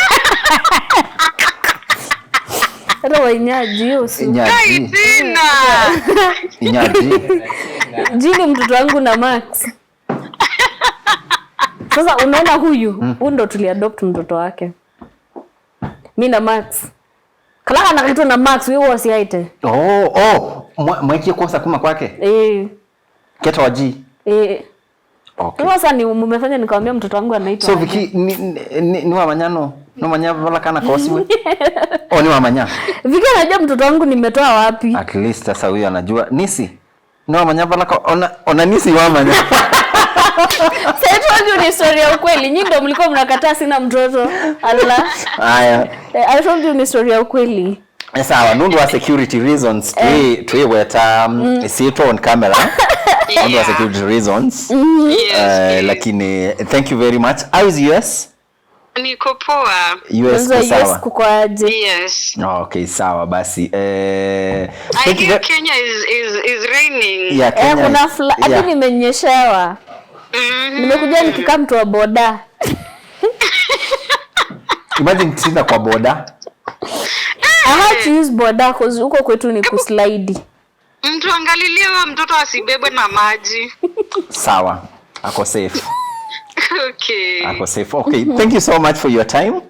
Ero wenyaji usu. Inyaji. Tina. Inyaji. Jini mtoto wangu na Max. Sasa unaona huyu, huyu ndo tuliadopt mtoto wake. Mimi na Max. Kalaka na kitu na Max wewe wasiaite. Oh, mweke kosa kuma kwake. Eh. Keta waji. Eh. Okay. Sasa ni mmefanya nikamwambia mtoto wangu anaitwa. So Viki ni wa manyano, no manya kana kosiwe. Oh, ni wa manya. Viki anajua mtoto wangu nimetoa wapi. At least sasa huyu anajua. Nisi. Ni wa manya bala ona nisi wa manya. Sasa told you ni story ya ukweli. Nyinyi ndio mlikuwa mnakataa sina mtoto. Allah. Haya. I told you ni story ya ukweli. Sawa, nundu wa security reasons tuiweta sito on camera. On Yeah. security reasons. Yes, please. Lakini thank you very much. How is US? Niko poa. US Kwanza ko US sawa? kuko aje? Yes. Okay, sawa basi. I Thank you hear Kenya is raining. Yeah, Eh, Kenya. kuna hadi nimenyeshewa. Nimekuja nikikaa mtu wa boda. Imagine Tina kwa boda. I had to use boda cause huko kwetu ni kuslide. Mtu angalilie huyo mtoto asibebwe na maji. Sawa. Ako safe. Okay. Ako safe. Okay, thank you so much for your time.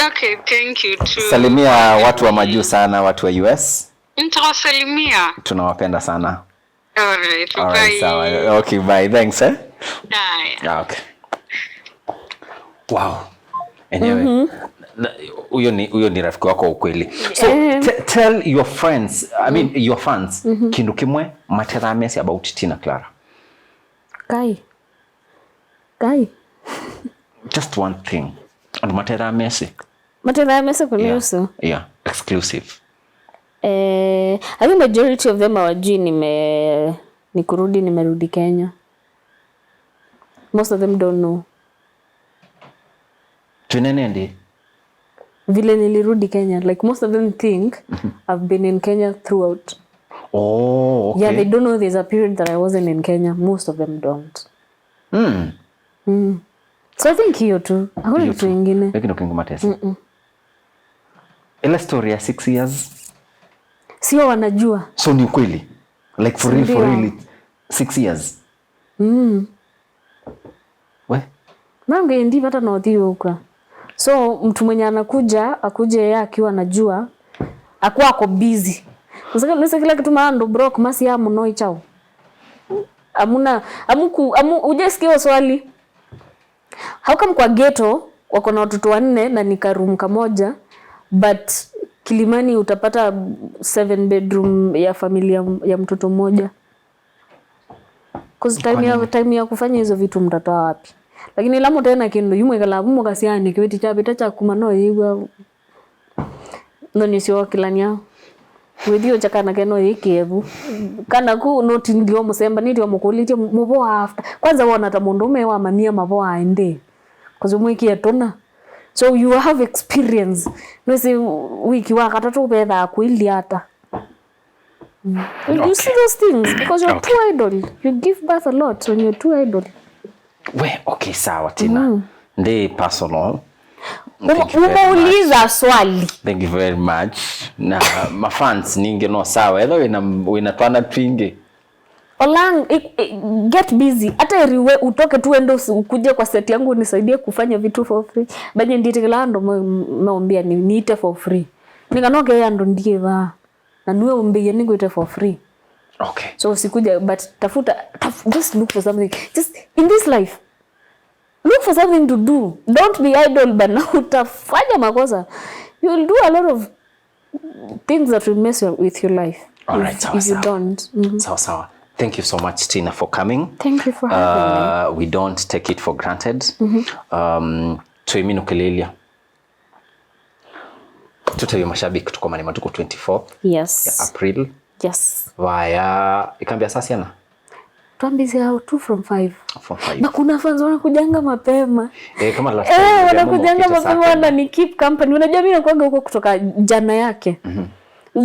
Okay, thank you too. Salimia watu wa majuu sana, watu wa US. Nitawasalimia. Tunawapenda sana. All right. All right, Bye. sawa. Okay, bye. Thanks, eh? Bye. Ah, okay. Wow. Anyway, huyo ni rafiki wako wa ukweli. So tell your friends, I mean your fans, kindu kimwe materamesi about Tina Clara. Kai. Kai. Just one thing. And materamesi. Materamesi Yeah. kunihusu. Yeah, exclusive. Eh, I think majority of them hawajui ni kurudi nimerudi Kenya. Most of them don't know. Tunenendi. Vile nilirudi Kenya. Like most of them think I've been in Kenya throughout. Oh, okay. Yeah, they don't know there's a period that I wasn't in Kenya. Most of them don't. So I think hiyo tu. Hakuna Hiyo kitu tu. ingine. Lakini ukingu matesi. Ile story ya 6 years. Sio wanajua. So ni ukweli. Like for real, for Ndio. real, 6 years. We? Mange ndi hata naothiuka. So mtu mwenye anakuja akuje yeye akiwa anajua akuwa ako busy. Nisa kila kitu maando broke masi ya muno ichao. Amuna amuku amu hujasikia hiyo swali. How come kwa ghetto wako na watoto wanne na ni karoom kamoja, but Kilimani utapata seven bedroom ya familia ya mtoto mmoja? 'Cause time ya kufanya hizo vitu mtatoa wapi? Lakini lamo tena kindu yumwe kala mumo kasiani kiweti cha pita cha kuma no igwa no ni sio kilania withio chakana keno ikievu kana ku noti ndio musemba ndio mukulitie muvo after kwanza wona ta mundu ume wa mamia mavo aende cause umwikie tona, so you have experience nwesi wiki wa katatu betha kuilia ata. You see those things because you're too idle. You give birth a lot when you're too idle. We, okay, sawa Tina. Ndi personal. Thank you very much. Umeuliza swali. Thank you very much. Na mafans ninge no sawa. Etho wina twana twingi. Olang, get busy. Hata eriwe utoke tu ende ukuje kwa set yangu unisaidie kufanya vitu for free. Banye nditikila ando maombia ni niite for free. Nikanoke ando ndiye va. Na niwe umbie nikuite for free. So usikuja, but tafuta just look for something. Just in this life. Look for something to do. Don't be idle, bana, utafanya makosa. You will do a lot of things that will mess with your life. All right, if, sawa, if you sawa. don't. Sawa sawa. Thank you so much, Tina, for coming. Thank you for having me. We don't take it for granted. Twiminukilelia tutavyo mashabiki tukomane matuko 24 April vaya ikambia sasiana. Twambisi hao 2 from 5. From 5. Na kuna fans wanakujanga mapema. Eh, kama last time Eh, niliamua wanakujanga ukite saa mapema 10. wanani keep company. Unajua mimi nakuanga huko kutoka jana yake.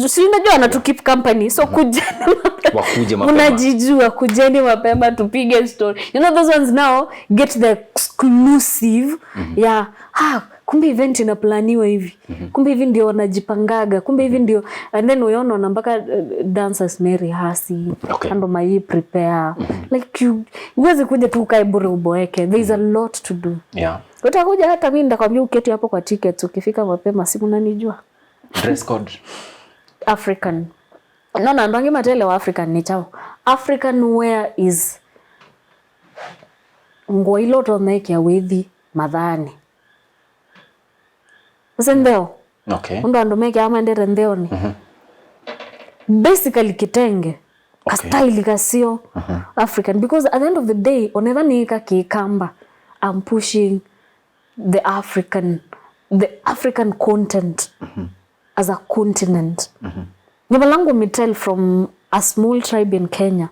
Si unajua anatu keep company, so kujeni mapema. Wakuje mapema. Unajijua, kujeni mapema tupige story. You know those ones now get the exclusive ya ah, kumbe event inaplaniwa hivi. Kumbe hivi ndio wanajipangaga. Kumbe hivi ndio, and then uyaona mpaka dancers Mary hasi ando mai prepare. Like you huwezi kuja tu ukae bure uboeke. There is a lot to do. Utakuja hata mimi nitakwambia uketi hapo kwa tickets ukifika mapema, si unanijua. Dress code. African. No, no, ndongi matele wa African ni chao. African wear is nguo ilo tomekia withi mathani. Sasa ntheo. Undu andu mekia amendete ntheoni. Basically kitenge. Ka style kasio African, because at the end of the day onetha nika kikamba, I'm pushing the African content as a continent. Nyama langu mitel from a small tribe in Kenya.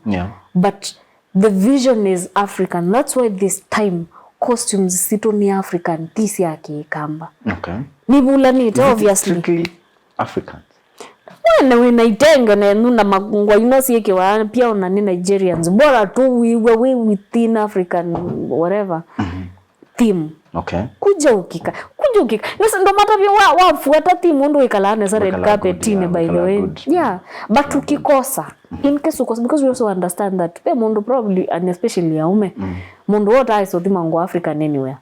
But The vision is African. That's why this time costumes sito ni African, tisi yake Kamba. Okay. Nibulanite obviously. Strictly Africans. Wena wena itenga na nuna makungwa inosieke pia una ni Nigerians. Bora tu we were within African whatever theme. Okay. Kuja ukika. Kuja ukika. Nasa ndo matavyo wafuata theme ndo ikala nesa red Wikala carpet good, tine yeah, by the wikala way. good. Yeah. But ukikosa in case ukosa, because we also understand that pe mundu probably and especially aume mundu wote aisothima ngo African anywhere.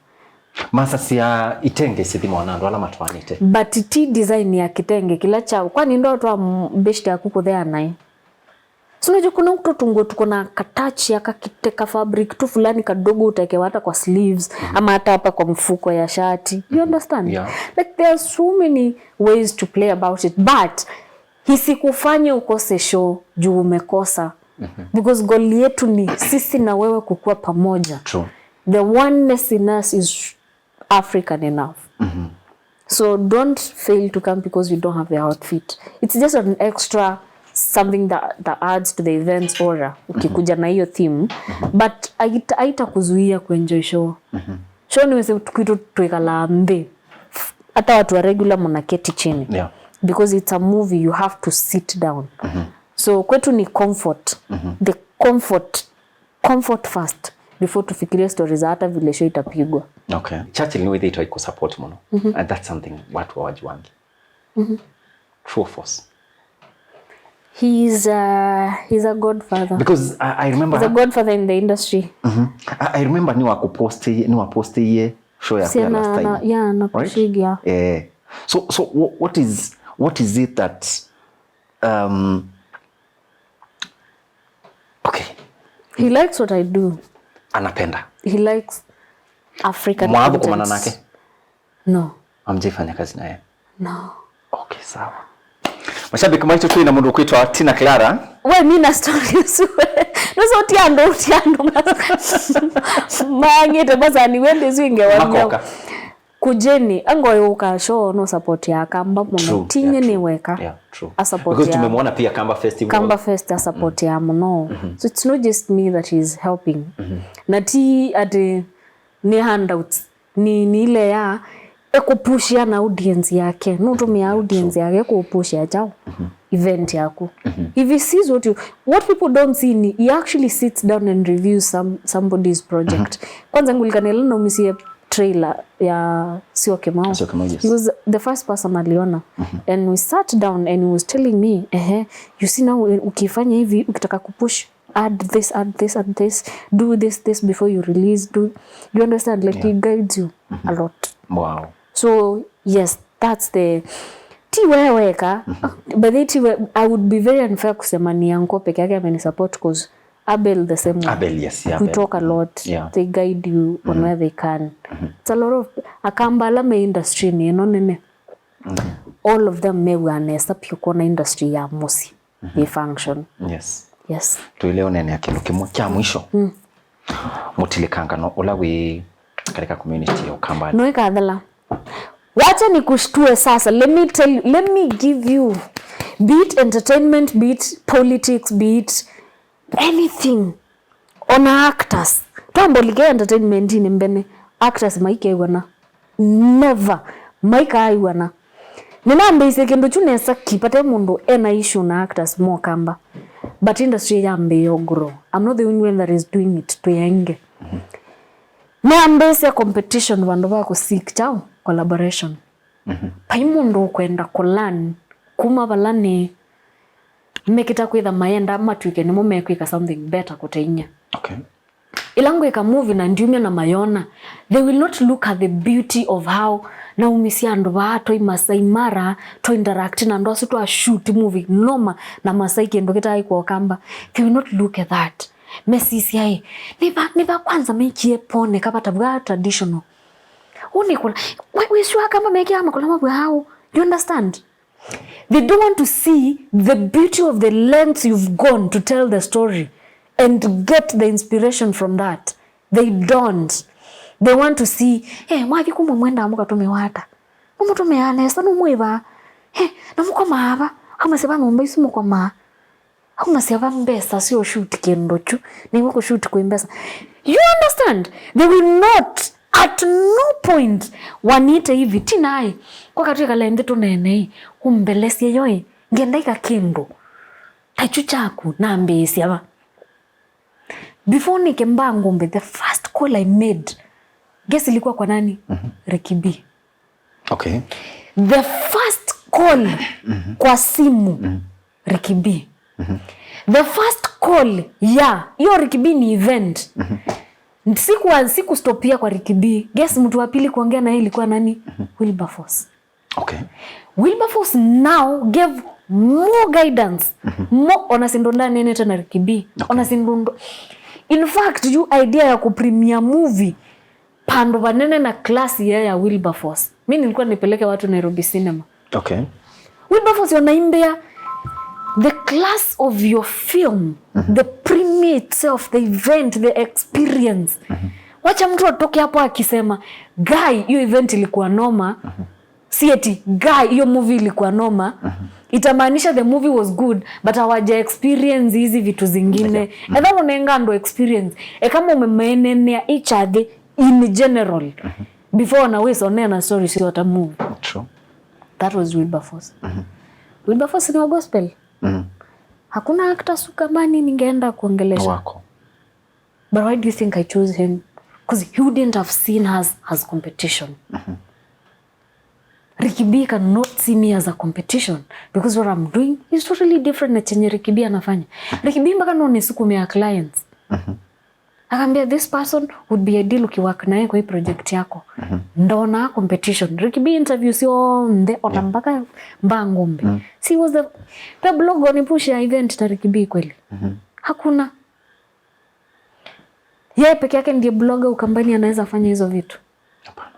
Masa sia itenge sithima wanandu ala matwanite. But ti design ya kitenge kila chao kwani ndo twa best ya kuko there naye. So unajua kuna utotungo tuko na katachi aka kiteka fabric tu fulani kadogo utakewa hata kwa sleeves ama hata hapa kwa mfuko ya shati. You understand? Yeah. Like there are so many ways to play about it, but isikufanye ukose show juu umekosa. Because goal yetu ni sisi na wewe kukua pamoja. True. The oneness in us is African enough. So don't fail to come because you don't have the outfit. It's just an extra something that adds to the event's aura. Ukikuja na hiyo theme, but haitakuzuia kuenjoy show. Show ni wese kitu tuikala nthi. Hata watu wa regular mnaketi chini. Yeah. Because it's a movie, you have to sit down. So kwetu ni comfort. The comfort first before tufikirie stories za hata vile show itapigwa. Okay. Churchill ni withe itwa support muno. And that's something watu hawajuangi. True or false? He's a godfather. Because I remember He's a godfather in the industry. I remember ni waposti show ya Si ya last time. yeah, na Right? pushig, yeah. Eh. So what is it that okay, He likes what I do. Anapenda. He likes African Mwabu contents. kumana nake? No. Hamjaifanya kazi naye? No. Okay, sawa. Mashabiki maitu tu ina mundu kwitwa Tina Clara. We mi na stories we. Nuso tiando tiando mangete basani wende zwinge Makoka. Kujeni angoyuka show no support ya Kamba muno True, tinye yeah, ni true. weka. Yeah, true. A support Because ya tumemwona pia Kamba Festival. Kamba Fest a support ya muno. So it's not just me that is helping. Na ti ati ni handouts ni ile ya ekupushia na audience yake nutumia audience yake kupushia chao event yako. If he sees what people don't see ni he actually sits down and reviews somebody's project. Kwanza ngulikanela na umisiye trailer ya Sio Kimao. Sio Kimao, yes. He was the first person aliona. And we sat down and he was telling me, you see now ukifanya hivi ukitaka kupush add this, add this, add this, do this, this before you release, do you understand? Like he guides you a lot. Wow. So yes, that's the ti weweka. But the ti I would be very unfair kusema ni yanko peke yake amenisupport cause Abel the same way. Abel, yes, yeah, We Abel. talk a lot. Yeah. They guide you on where they can. It's a lot of akambala me industry ni eno nene. All of them me wanesa pia kuona industry ya musi. Ni function. Yes. Yes. Tuile nene ya kindu kimwe kya mwisho. Mutilikangano ula wi katika community ya Ukambani. No ikathala. Wacha nikushtue sasa. Let me tell you, let me give you, be it entertainment, be it politics, be it anything. Ona actors. Twambolike entertainment ni mbene. Actors maikaiwana. Never. Maikaiwana. Ninambeise kindu chunesa kipate mundu ena issue na actors mo Kamba. But industry yambe yo grow. I'm not the only one that is doing it. Tuyenge. Neambese competition vandu vako seek chao collaboration. Pai mundu ukwenda kulan kuma valani mekita kwitha maenda matwike nimo mekwika something better kuteinya. Okay. Ilango ika movie na ndiumia na mayona, they will not look at the beauty of how na umisia andu baa toi Masai Mara to interact na andu asu twa shoot movie noma na Masai kindu kitai kwa Kamba. They will not look at that. Mesisi ai niba kwanza mekie pone kapa tabwa traditional uni kula we sure kama mekia ama kula mabwa hao. You understand? They don't want to see the beauty of the lengths you've gone to tell the story and get the inspiration from that. They don't. They want to see, hey, mwathi kumwe mwenda amuka tumewata. Umutumeane, sanu mwiba. Hey, na muko maaba. Kama seba nomba isu muko ma. Aumasiava mbesa sio shoot kindu chu niwe kushoot kwi mbesa. You understand? They will not at no point waniite hivi tinai kwakatwikala nthi tunenei umbelesie yoi ngendaika kindu tachu chaku nambiisiava. Before nikemba ngombe, the first call I made, guess ilikuwa kwa nani? Ricky B. The first call kwa simu, Ricky B. The first call ya hiyo Ricky B ni event. Sikustopia kwa Ricky B. Guess mtu wa pili kuongea na yeye ilikuwa nani? Wilberforce. Wilberforce now gave more guidance, more onasindonda nene tena Ricky B. Onasindondo, in fact, you idea ya kupremiere movie pando vanene na class ya Wilberforce, mi nilikuwa nipeleke watu Nairobi Cinema. Wilberforce wanaimbia the class of your film, the premiere itself, the event, the experience. Wacha mtu atoke hapo akisema, "Guy, hiyo event ilikuwa noma." Si eti, "Guy, hiyo movie ilikuwa noma." Itamaanisha the movie was good, but hawaja experience hizi vitu zingine. Etha unenga ndo experience e kama umemeenenea each other in general before wanaweza na story sio wata move. True. That was Wilberforce. Wilberforce ni wa gospel. Hakuna actor Sukamani ningeenda kuongelesha. Wako. But why do you think I chose him? Because he wouldn't have seen us as competition. Ricky B cannot see me as a competition because what I'm doing is totally different na chenye Ricky B anafanya. Ricky B mpaka nonisukumia clients. Akaambia, "This person would be ideal ukiwork naye kwa hii project yako." Ndona competition. Ricky B interview sionthe ona mpaka mbangombe. Si was the pe blog ni push ya event na Ricky B kweli? Hakuna. Yeye peke yake ndiye blogger Ukambani anaweza fanya hizo vitu. Hapana.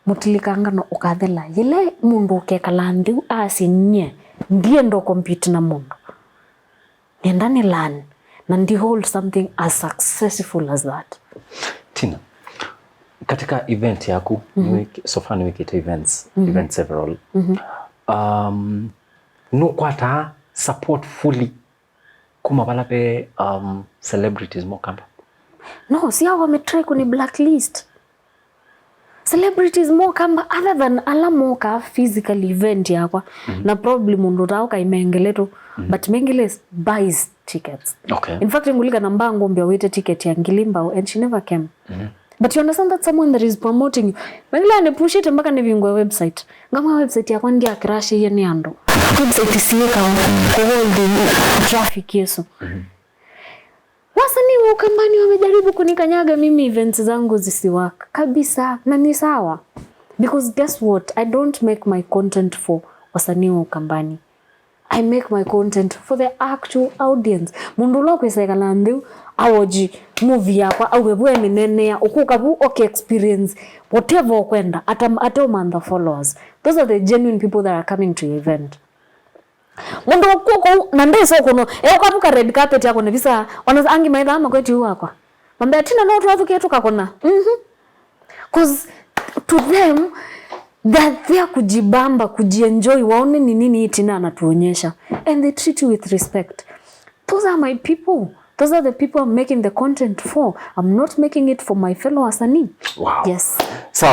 Mutilikanga no ukathela yile mundu ukekala nthi asinye ndiye ndo compete na mundu nienda ni learn na ndi hold something as successful as that. Tina, katika event yaku, so far niwikite events, event several, nukwata support fully kuma vala pe celebrities mokamba? No, si hao wametry kuni blacklist. Celebrities mo kamba other than ala moka physical event yakwa na probably mundu tauka imengeletu, but mengele buys tickets. In fact, ngulika namba ngombe awite ticket ya ngilimbao and she never came. But you understand that someone that is promoting you, mengele anipushite mpaka nivingwe website, ngama website yakwa ndia crash iye ni ando website siyeka kuhold traffic yesu. Wasanii wa Ukambani wamejaribu kunikanyaga mimi events zangu zisiwork kabisa, na ni sawa, because guess what? I don't make my content for wasanii wa Ukambani. I make my content for the actual audience. Mundu ula ukwisekala nthi awoji movie yakwa auwe minenea ukuka vu okay experience whatever ukwenda ata ata umantha followers. Those are the genuine people that are coming to your event. Mundu ukuko na ndeso kuno eukavuka red carpet yako nevisa ona angi maitha ama kweti wakwa mambia tina no twathukie tukakona 'Cause to them they're there kujibamba, kujienjoy, waone ni nini hii Tina anatuonyesha, and they treat you with respect. Those are my people. Those are the people I'm making the content for. I'm not making it for my fellow wasanii. Yes. So,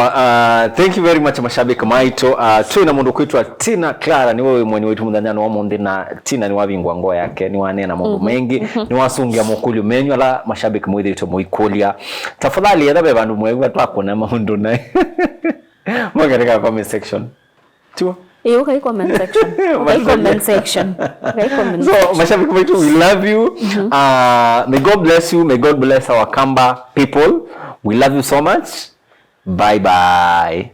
thank you very much mashabiki maito. Twina mundu kwitwa Tina Clara ni wewe mwenye wetu muthanyano wa munthi na Tina ni wabingwa ngo yake ni wanena maundu mengi ni wasungia mukulio menyu ala mashabiki mwithitwe muikulia. Tafadhali etha bandu mwegwa twakuna maundu nae mwagereka comment section. Tiwa. Eh, ukai comment section. Ukai comment section. Ukai comment. So mashabiki wetu, we love you. May God bless you. May God bless our Kamba people. We love you so much. Bye bye.